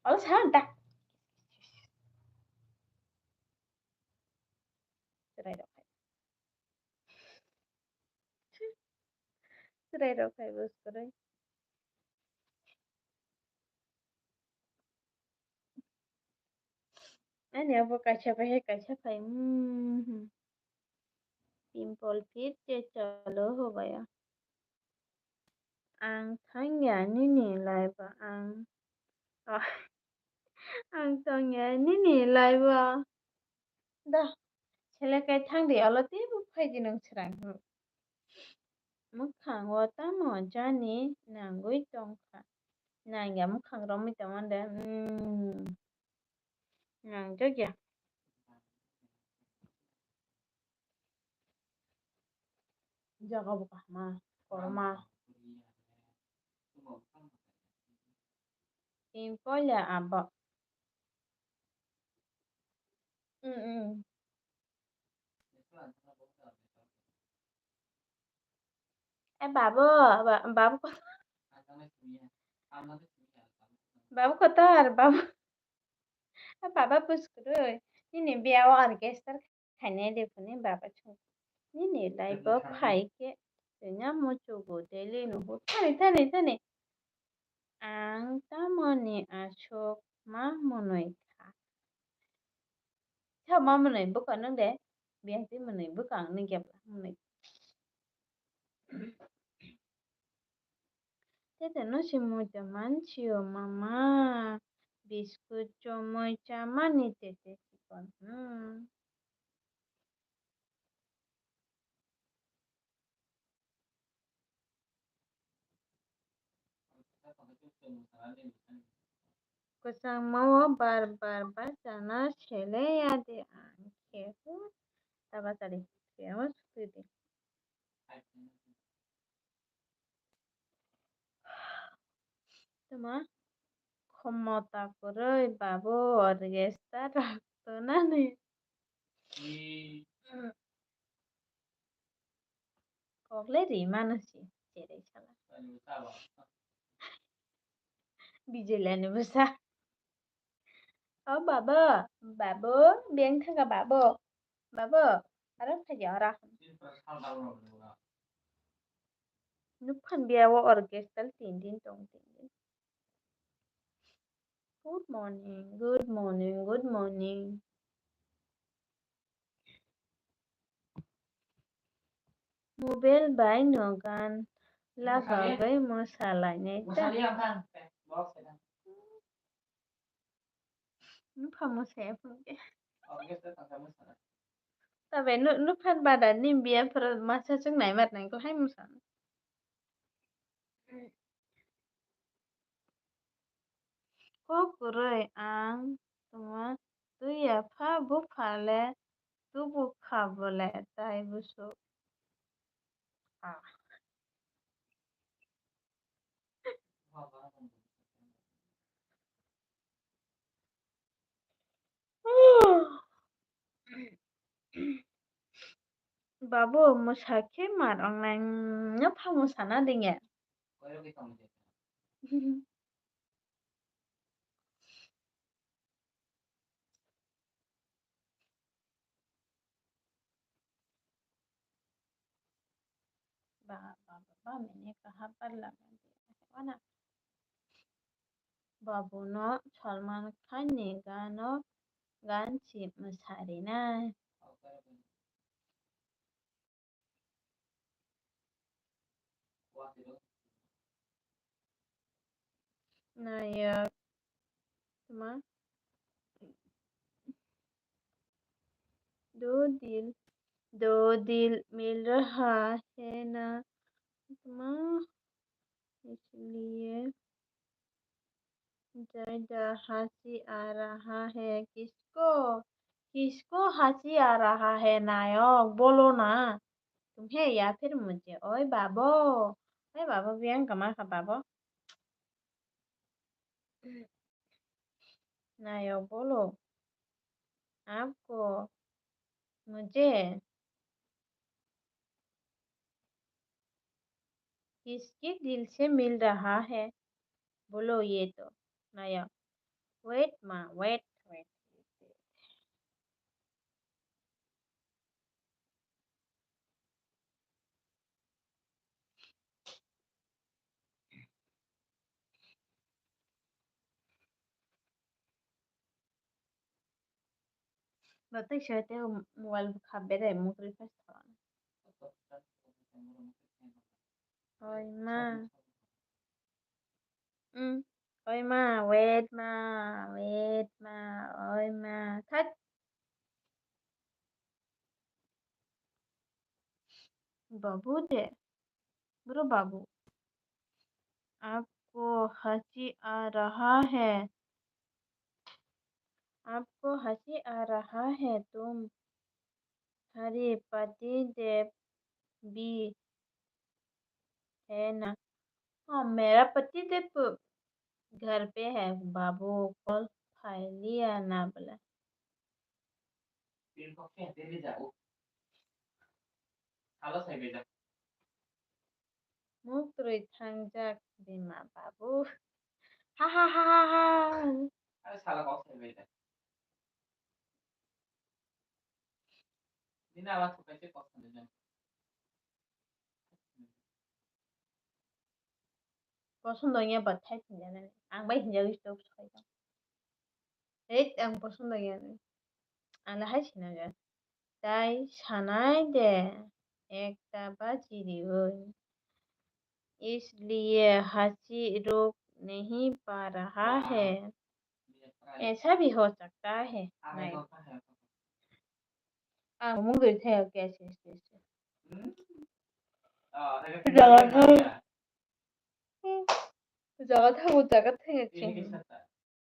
Olo sa da. Chwrai rok hai. Chwrai rok hai bwswrai. Ani abo kaisa pai hai kaisa pai. Hmm. Pimple fit je chalo ho gaya. Ang thangya nini laiba ang. Ah. Ang tongya nini laiba. Da, selekai thangdi, olo teibo phaidi nwng srang. Mwkhang o tamo jani nangwi tongkha. Nangya mwkhang romwi tongmande. Hmm. Nangjak ya. Jaga bo kahma, korma. Pimple ya abo. Mm, mm. Eh, babu, ba-, babu kotor. Babu kotor, babu. Eh, baba puskuru. Nini biya o orchestra khainai de phone baba chwng. Nini life o phai khe tini muchugo daily nugo thani, thani, thani. Ang tamoni aswk ma mwnwi kha? Sa ma mwnwi bwkha nwng de? Biyang twi mwnwi bwkha ang nini kepla mwnwi. Tete no si muicha mansio mama, biskut chomoi chamani tete chikon. Hmm. Kwchangma o bar bar bachana sele ya de ang khe hu tabasari khe o sukui de. Tama khomota kwrwi babu orchestra rok tonani. Kok le ri mano si, cherwi sala. Bijilani bwsa. O babo, babo, beng thaka babo. Babo, aro phaidi ora. Nukphan biya o orchestra tin din tong tin din. Good morning, good morning, good morning. Mobile bai no gan lagagwi mwsalaini ta. Nupha mwsaya phunukhe. Tabe nu-, nuphan bada ni biya phuru masa chwng naimat nangkhe hai mwsana. Kok kwrwi ang tongma twi ya pha bupha le tubu kha bole tai busu. Ah. Babu, mwsa khe mar wngnai, no pha mwsana dingya. Ba, ba, ba, ba, mene kaha palla mande. Wana. Babu no Salman Khan ni gano gan si mwsari nai. Nayak tma? दो दिल, दो दिल मिल रहा है ना, तुम्हारा इसलिए ज्यादा हंसी आ रहा है। किसको, किसको हंसी आ रहा है? नायक, बोलो ना। तुम्हें या फिर मुझे? ओए बाबो, ओए बाबो, बियां कमा खा बाबो। नायक, बोलो। आपको, मुझे किसके दिल से मिल रहा है? बोलो ये तो। नायक, wait ma, wait, wait. Bo tei se tei mobile bo kha bere mukri phai sa. Oi ma. Mm. Oi ma, wait ma, wait ma, oi ma. Thak. Babu de. Bro babu, आपको हंसी आ रहा है, आपको हंसी आ रहा है, तुम्हारे पति देव भी है ना? हाँ, मेरा पति देव घर पे है बाबू, कल उठा लिया ना बोला। Muk twi thangjak bima babu. Ha ha ha ha ha. Koson dongya bathai hinjanani. Ang bai hinjagwi tok soi tong. Hei, ang koson dongya ni. Ang hai sinajak. Tai sanai de ekta bajiriwi. इसलिए हंसी रोक नहीं पा रहा है। ऐसा भी हो सकता है। Nai. Ang mung dui thai ke se se se. Jaga thang. Jaga thang, jaga thang.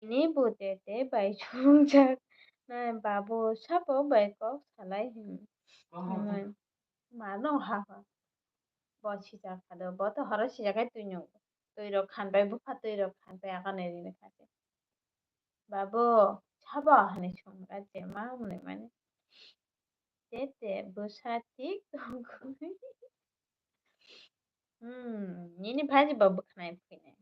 Ini bo tete bai chungjak. Nai babu sabo bai kok salai hin. Mano ha ha. Bo sijak kha do, bo to horo sijak hai twi nung. Twi rok khan bai, bupha twi rok khan bai, aga nai rini kha se. Babu, sabo hani song ga je ma hwnwi mani. Tete bwsa thik tongkhu. Hmm, nini bhaji bo bwkhanai phuinai.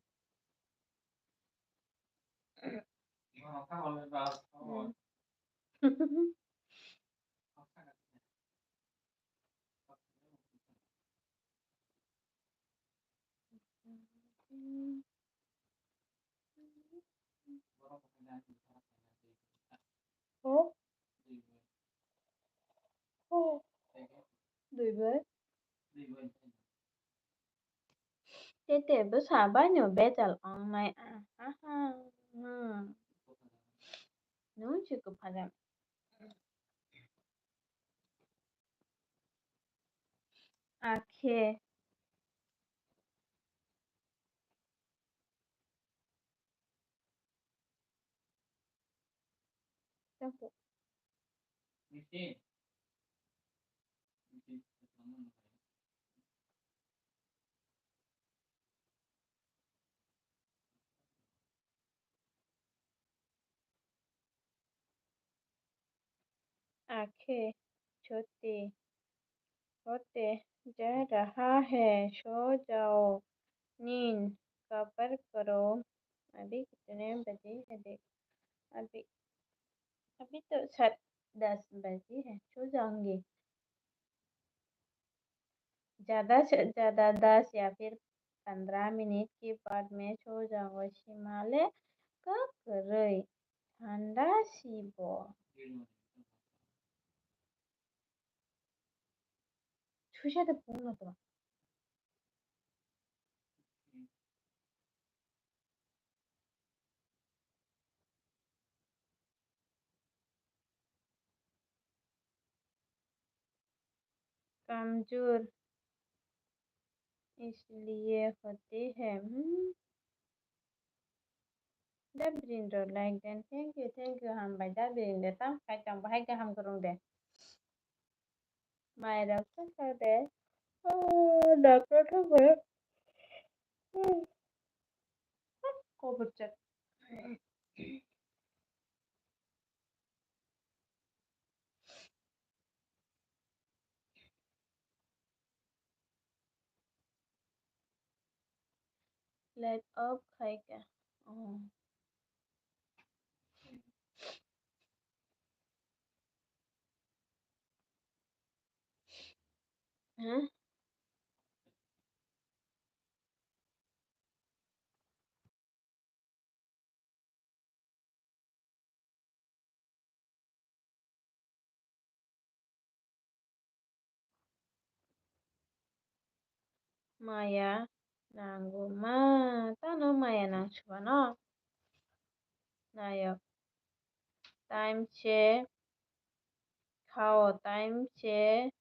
Hmm. Ho? Ho? Dui bai? Tete bwsa baino bejal wngnai. Aha. Hmm. Nwng si kwphajan. Akhe. Tapo. आंखें चोटी होते जा रहा है, सो जाओ, नींद कवर करो। अभी कितने बजे है देख, अभी, अभी तो सात दस बजे है, सो जाऊंगी। ज्यादा से ज्यादा दस या फिर पन्द्रह मिनट के बाद मैं सो जाऊंगा। Simale kwrwi thanda si bo. Suisa de pungno to. kamjor isliye hote hai. Hmm. Da Brindro like den. Thank you, thank you, hambai da Brindro. Tam khai tong bahai kaham kwrwng de. Mairok sakha de. Oh, doctor thangbai. Hmm. Kobor chak. Light off khai kha. Oh. Huh? Maya nango ma, tano maya nang sibano. Nayok. Time se khao, time se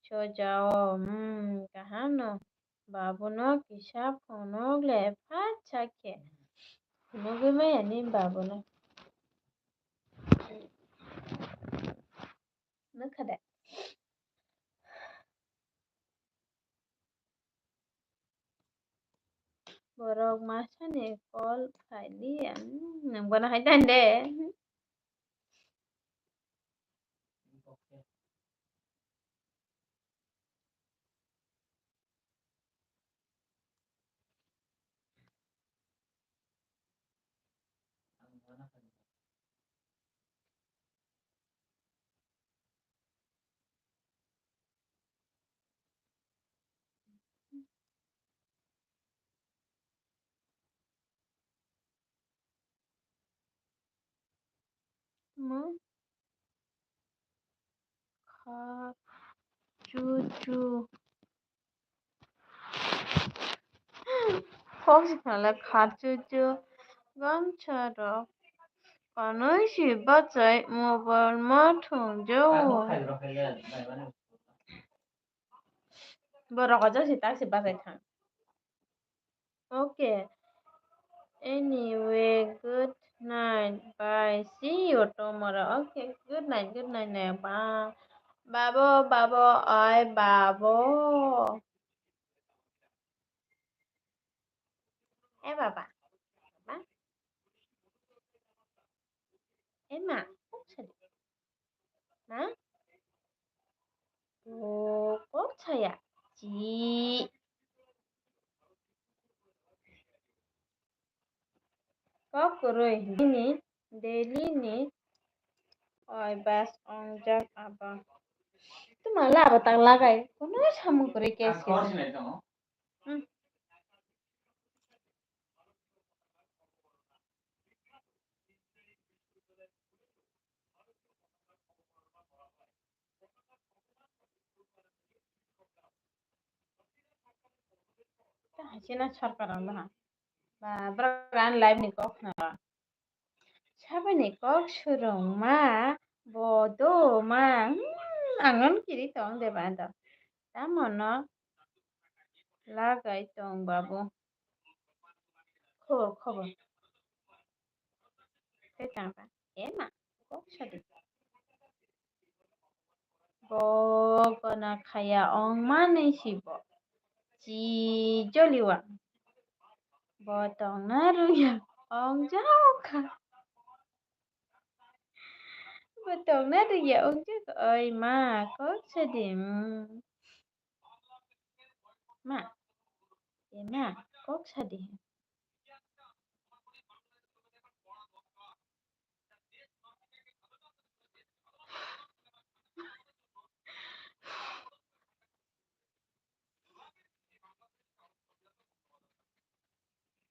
sojao. Hmm, kaham no. Babu no kisa phunuk le phat sakhe. Phunugwi maya ni babu no. Nukha de. Borok masani call khailiya. Hmm, nwng bono hai tande. Mo kha chu chu. Kok si khala kha chu chu. Gamsa rok kanwi si bachai mobile ma thwng jao. Borok o jasi tak si bachai thang. Okay. Anyway, good night. Bye. See you tomorrow. Okay. Good night. Good night, Neba. Babo, babo, oi, babo. Eh, baba. Baba. Eh, ma. Kok sadi. Ma? Bo kok saya. Chi. Kok kwrwi. Bini daily ni oi bas ongjak abo. Tuma labo tak lagai. Kono samung kwrwi case khe. Hmm. Ta hai se na sarkar ang daha. Ba, borok ani life ni kok khna ba. Saboni kok swrwngma, bo do ma, hmm, ang non kiri tong de ba do. Tamo no lagai tong babu. Khobor, khobor. Tei tang ba, e ma, kok sadi. Bo gana khaya ong mani si bo. Chi joliwa. Bo tongna rwya ong jao kha. Bo tongna rwya ong jao kha. Oi ma, kok sadi. Hmm. Ma. E ma, kok sadi.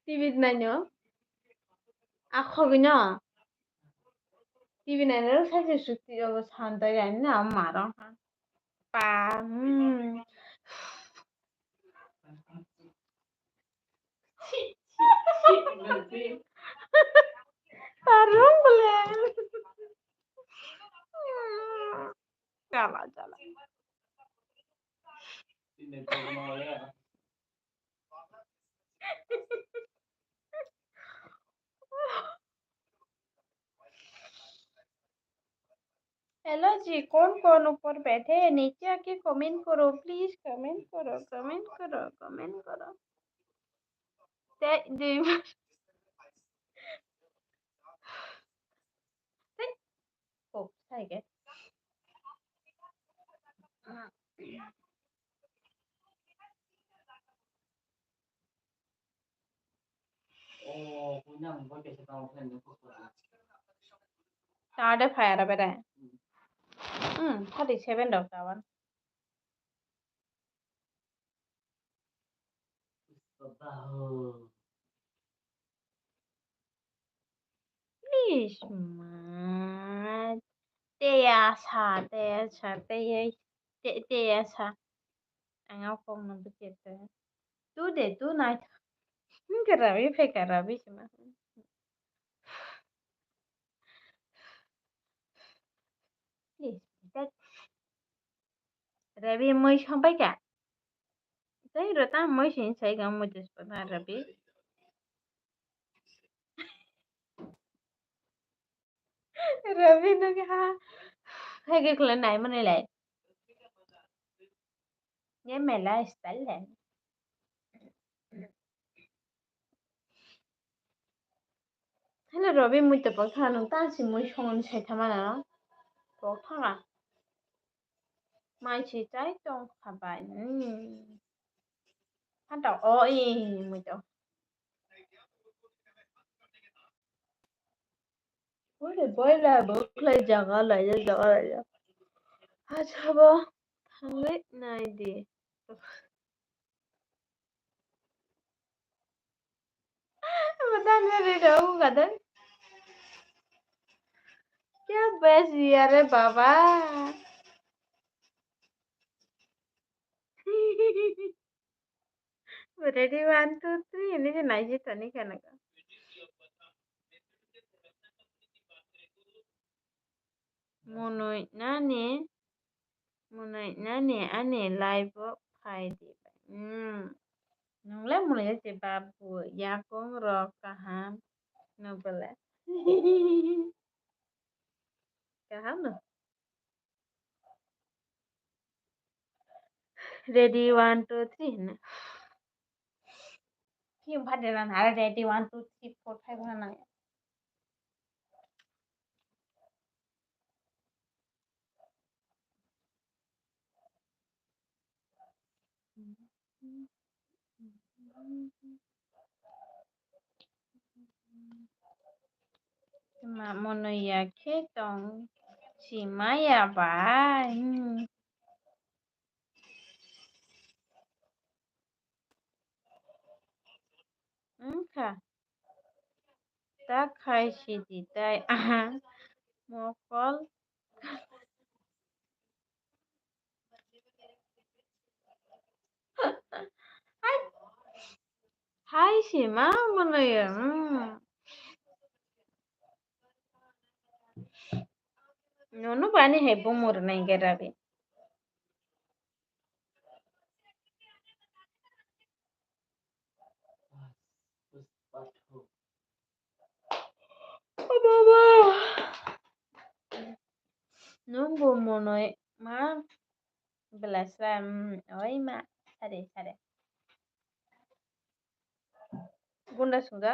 T V naino? A khogwi no? T V naino sai se sukti obo santai ani na maro. Pa, hmm. Tarung bole. Chala, chala. Hello जी, कौन कौन ऊपर बैठे हैं? नीचे आके comment करो, please comment करो, कमेंट करो, कमेंट करो। ते, दुई बार। ते, ओ, साइके। Tade fire bere. Hmm, thirty seven dok tawan. Please, ma. Teya sa, teya sa, teya, te-, teya sa. Ang o kok no bwkhe te. Tu de, tu nai. Hwnkhe rabi phai kha, rabi se ma. Please, that. Rabi mui song pai kha. Tei ro ta mui sing sai kha, mui tus pa ma rabi. Rabi no kha. Hai ke kula nai mani lai. Ye mela style le. Hello, Robi, mui to pok thang nung ta si mui songni sai thama na. Pok thang a. Mai si chai tong kha bai. Hmm. Hanta o i mui to. Ore boila bo khlai jaga laijak, jaga laijak. Acha bo thangwi nai di. Bo dani ri rw gadang. Kya bes ya re baba. Ready, one, two, three, hwnwi se naisi toni khe nokha. Monoi nani, monoi nani ani live o phai di. Hmm. Nung le monoi se babu, yakung rok kaham. Nung bole. Kaham no? Ready, one, two, three hwnwi. Film phatila nang ready, one, two, three, four, five hwnwi nang. Ma mono ya khe tong si maya bai. Hmm. Wngkha. Ta khai sidi tai aha mokol. Hai, hai si ma mwnwi, hmm. Nono bani hai bumur nai gerabi. Nung bo monoi ma belasra, mm, oi ma, sare, sare. Gunda sungja.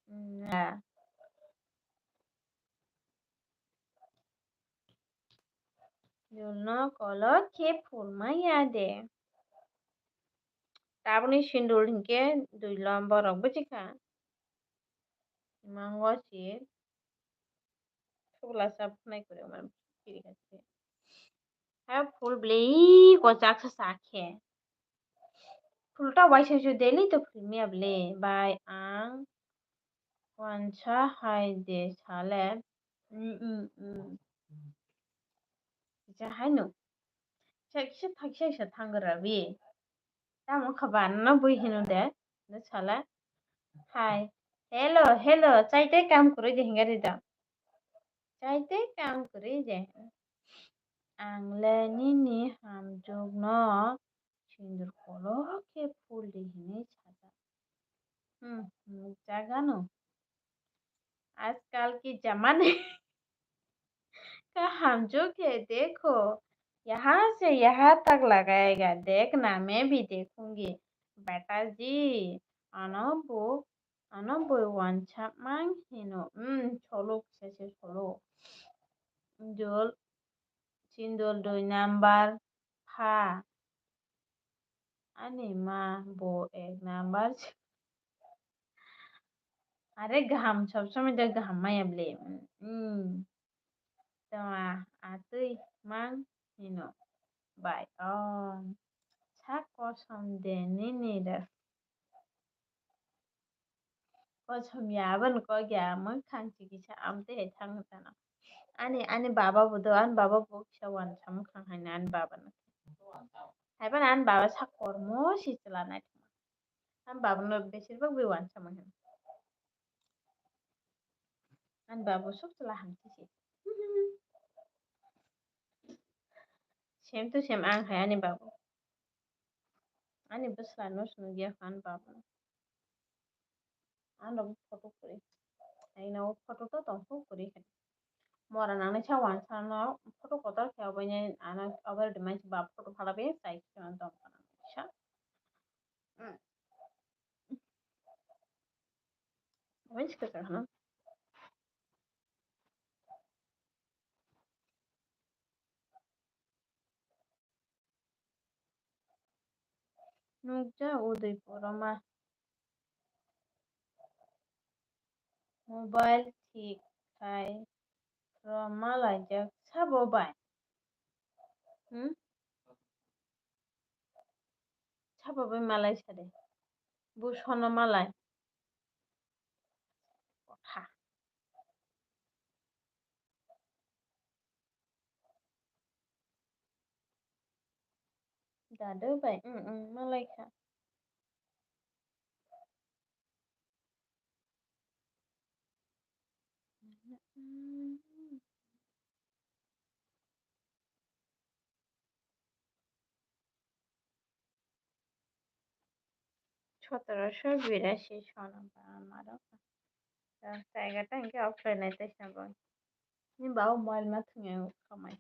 Mm, ya. Dulno kolok khe phul maya de. Tabukni sindur hinkhe dui lom borok bwchikha. Mango si. Sugla sa phunai kwrwi man kiri kha se. Ha phul bwlwi kwchak sa sa khe. Phul ta waisa su daily to phul maya bwlwi bai ang wansa hai de sale. Mm, mm, mm. Kisa haino. Kisa, kisa thak-, kisa, kisa thangwi rabi. Tamo kha ba no bui hino de. No sala. Hai. Hello, hello. Chai tei kam kwrwi de hinga ri da. Chai tei kam kwrwi de. Ang le nini hamjwk no sindur kolok khe phul di hinwi sajak. Hmm, nukjak Gano. आजकल के ज़माने का हम जो के देखो, यहाँ से यहाँ तक लगाएगा, देखना, मैं भी देखूंगी। Beta ji, ano bo, ano bo wansa mang hino, hmm, solo, kisa se solo. Dol, sindol doi number, pha. Ani ma bo ek number. Are gaham, sob somoi do gaham maya bole. Hmm. Tama atwi mang hino bai. Oh. Sa kosom de nini da. Kosom ya, aboni kok ya, mwkhang chikisa amtwi hai thang tano. Ani, ani baba bo do, ani baba bo kisa wansa mwkhang hai na ani baba no. Hai phano ani baba sa kormo si chwla naithok. Ani baba no besir bak bai wansa manya. Ani baba sok chwla hamsi si. Same to same ang hai ani baba. Ani bwsla no swnam ya ani baba no. Ano photo kwrwi. Aino photo to tong kho kwrwi khe. Mora nangnai sa wansa no photo kotor khe obo ni ano obo rwdi mansi ba photo phala be sai khe tong kana sa. Obo ni swkang hano. Nukjak Udaipur o ma. Mobile thik khai rw malaijak sabo bai? Hmm? Sabo bai malai sade. Bo sono malai. Kotha. Dadu bai, mm, mm, malai kha. Sotorosho birashi sono ba maro. Taiga tang ke offline nai tei sabo. Ni ba mobile ma thunge khamai.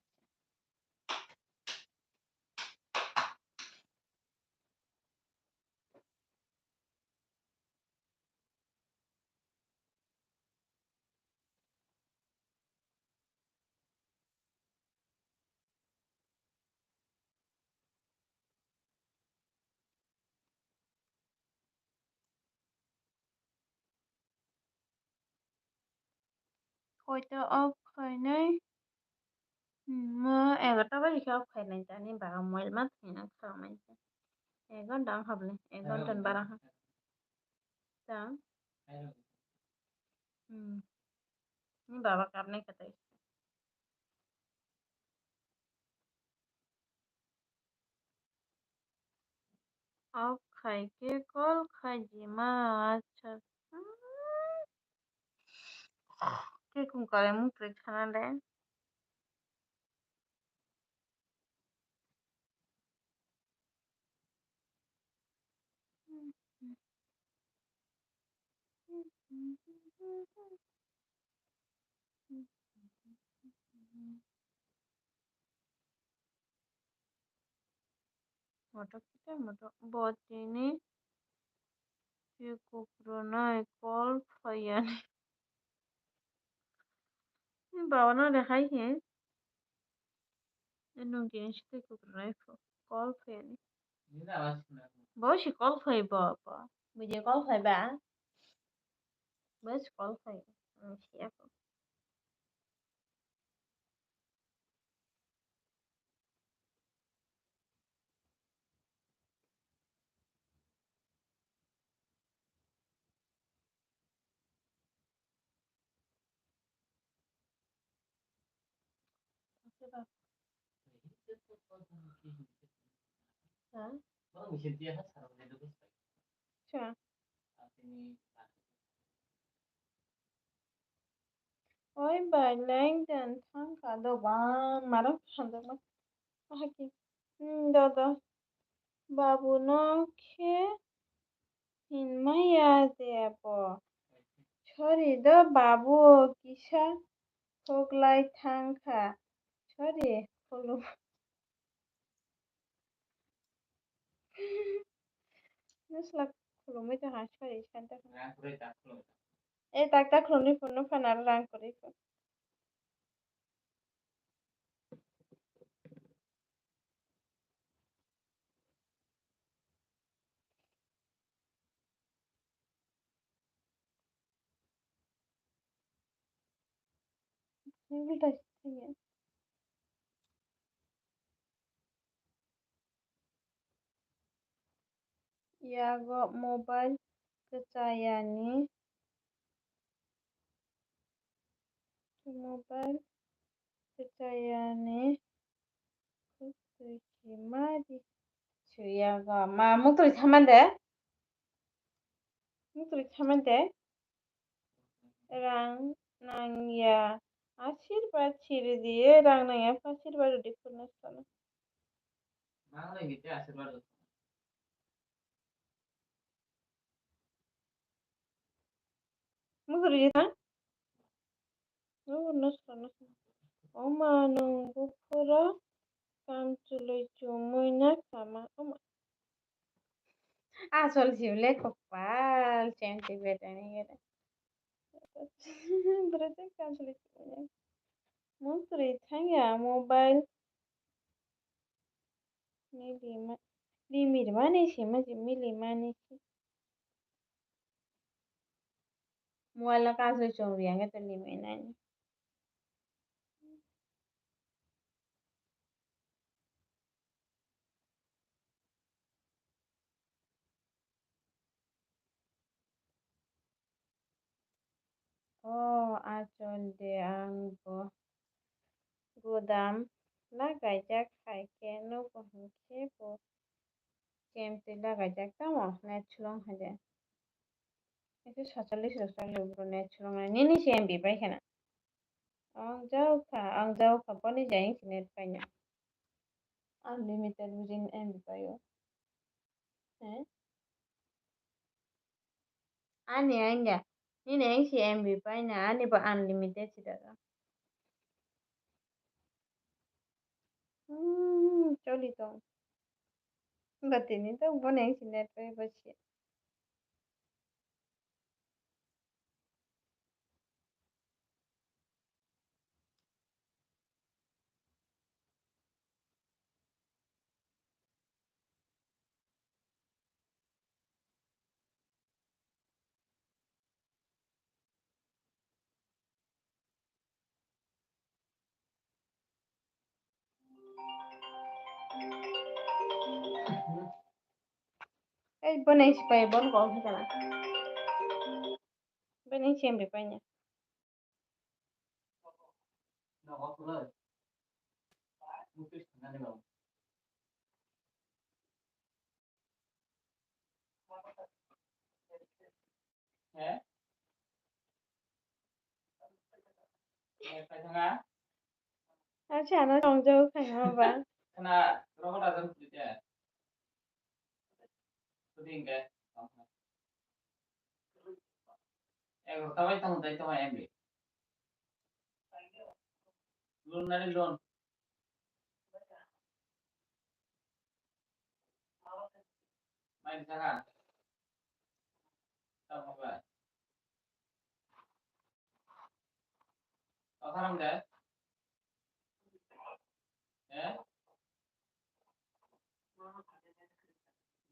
Koita off khainai? Hmm, mo egarta baji khe off khainai ta, ani baga mobile ma thwina khamai ta. Ek ghonta wng kha bole, ek ghonta ni bara wng kha. Ta? Hmm. Ni baba kapnai kha tai. Off khai khe call khai di ma, acha. Khe kung kare mung kwrwi khana de. Moto kita moto bo tini si kukrunai call phaiyani. Ni baba no de hai he. Nung tini si tei kukrunai call phaiyani. Bo si call phai bo bo. Bui je call phai ba. Bo si call phai. Ang siya ko. Ha? Acha. Oi bai leng den thang kha do ba marok khanjakma. Ahaki. Hmm, do do. Babu no khe hinmaya je bo. Sorry do babu, kisa thoklai thang kha. Sorry, khulum. Nusla khulumwi tongkha, sorry, santa khulum. Rang kwrwi tak khulum. Eh, tak tak khulumni phone no phana rang kwrwi phone. Yago mobile kwchayani, mobile kwchayani. Muktwi se ma di. Suya go. Ma, muktwi thaman de. Muktwi thaman de. Rang nangya. Asirwad siri di. Rang nangya, asirwad di, khurna sala. Muktwi tha. Oh, no, no, no. Oma, nwng buphuru kamchwlwi chumui na kama. Oma. Asol jible kopal, chenti betani gere. Bwrwi tei kamchwlwi chumui na. Muktwi thangya mobile. Maybe ma-, limit mani se, ma se, mili mani se. Mobile no kasui chwng riyang khe to limit nai. O achol de, ang bo godam lagaijak hai khe nogo hinkhe bo chemtwi lagaijak tamo net sulung hai de. Ekso satallis rok chali bro net sulung nai nini se M B pai khena. Ang jau kha, ang jau kha, boni jai se net paina. Unlimited within M B pai o. He? Ani aingya. Nini aing si M B paina, ani bo unlimited si daga. Hmm, choli tong. Wngkha tini to bono aing si net pai bo si. Ei, bono sipai, bono kok hwnkha na. Bono siyam bai paina. Acha, ano songjago khaima ba. Egarota bai tong tai tong M B. Loan nari loan. Mai saka. Tamo ba. Akaram de. Eh?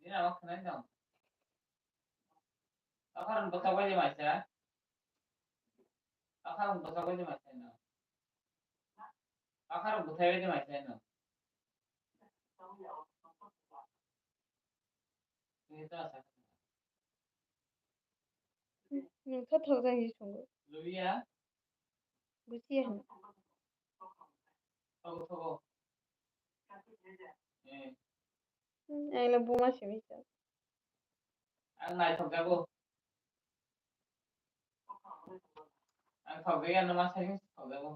Dina wak nai dong. Akaram bwsa bai de mai sa. Akaram bwsa bai de mai sa no. Akaram bwsa bai de mai sa no. Nwng kha thokjak hinwi swngo. Bujiya hwn. Thogo, thogo. Eh. Hmm, ang le buma simi sa. Ang naithokjago. Ang thokjagya, nwma sai thokjago.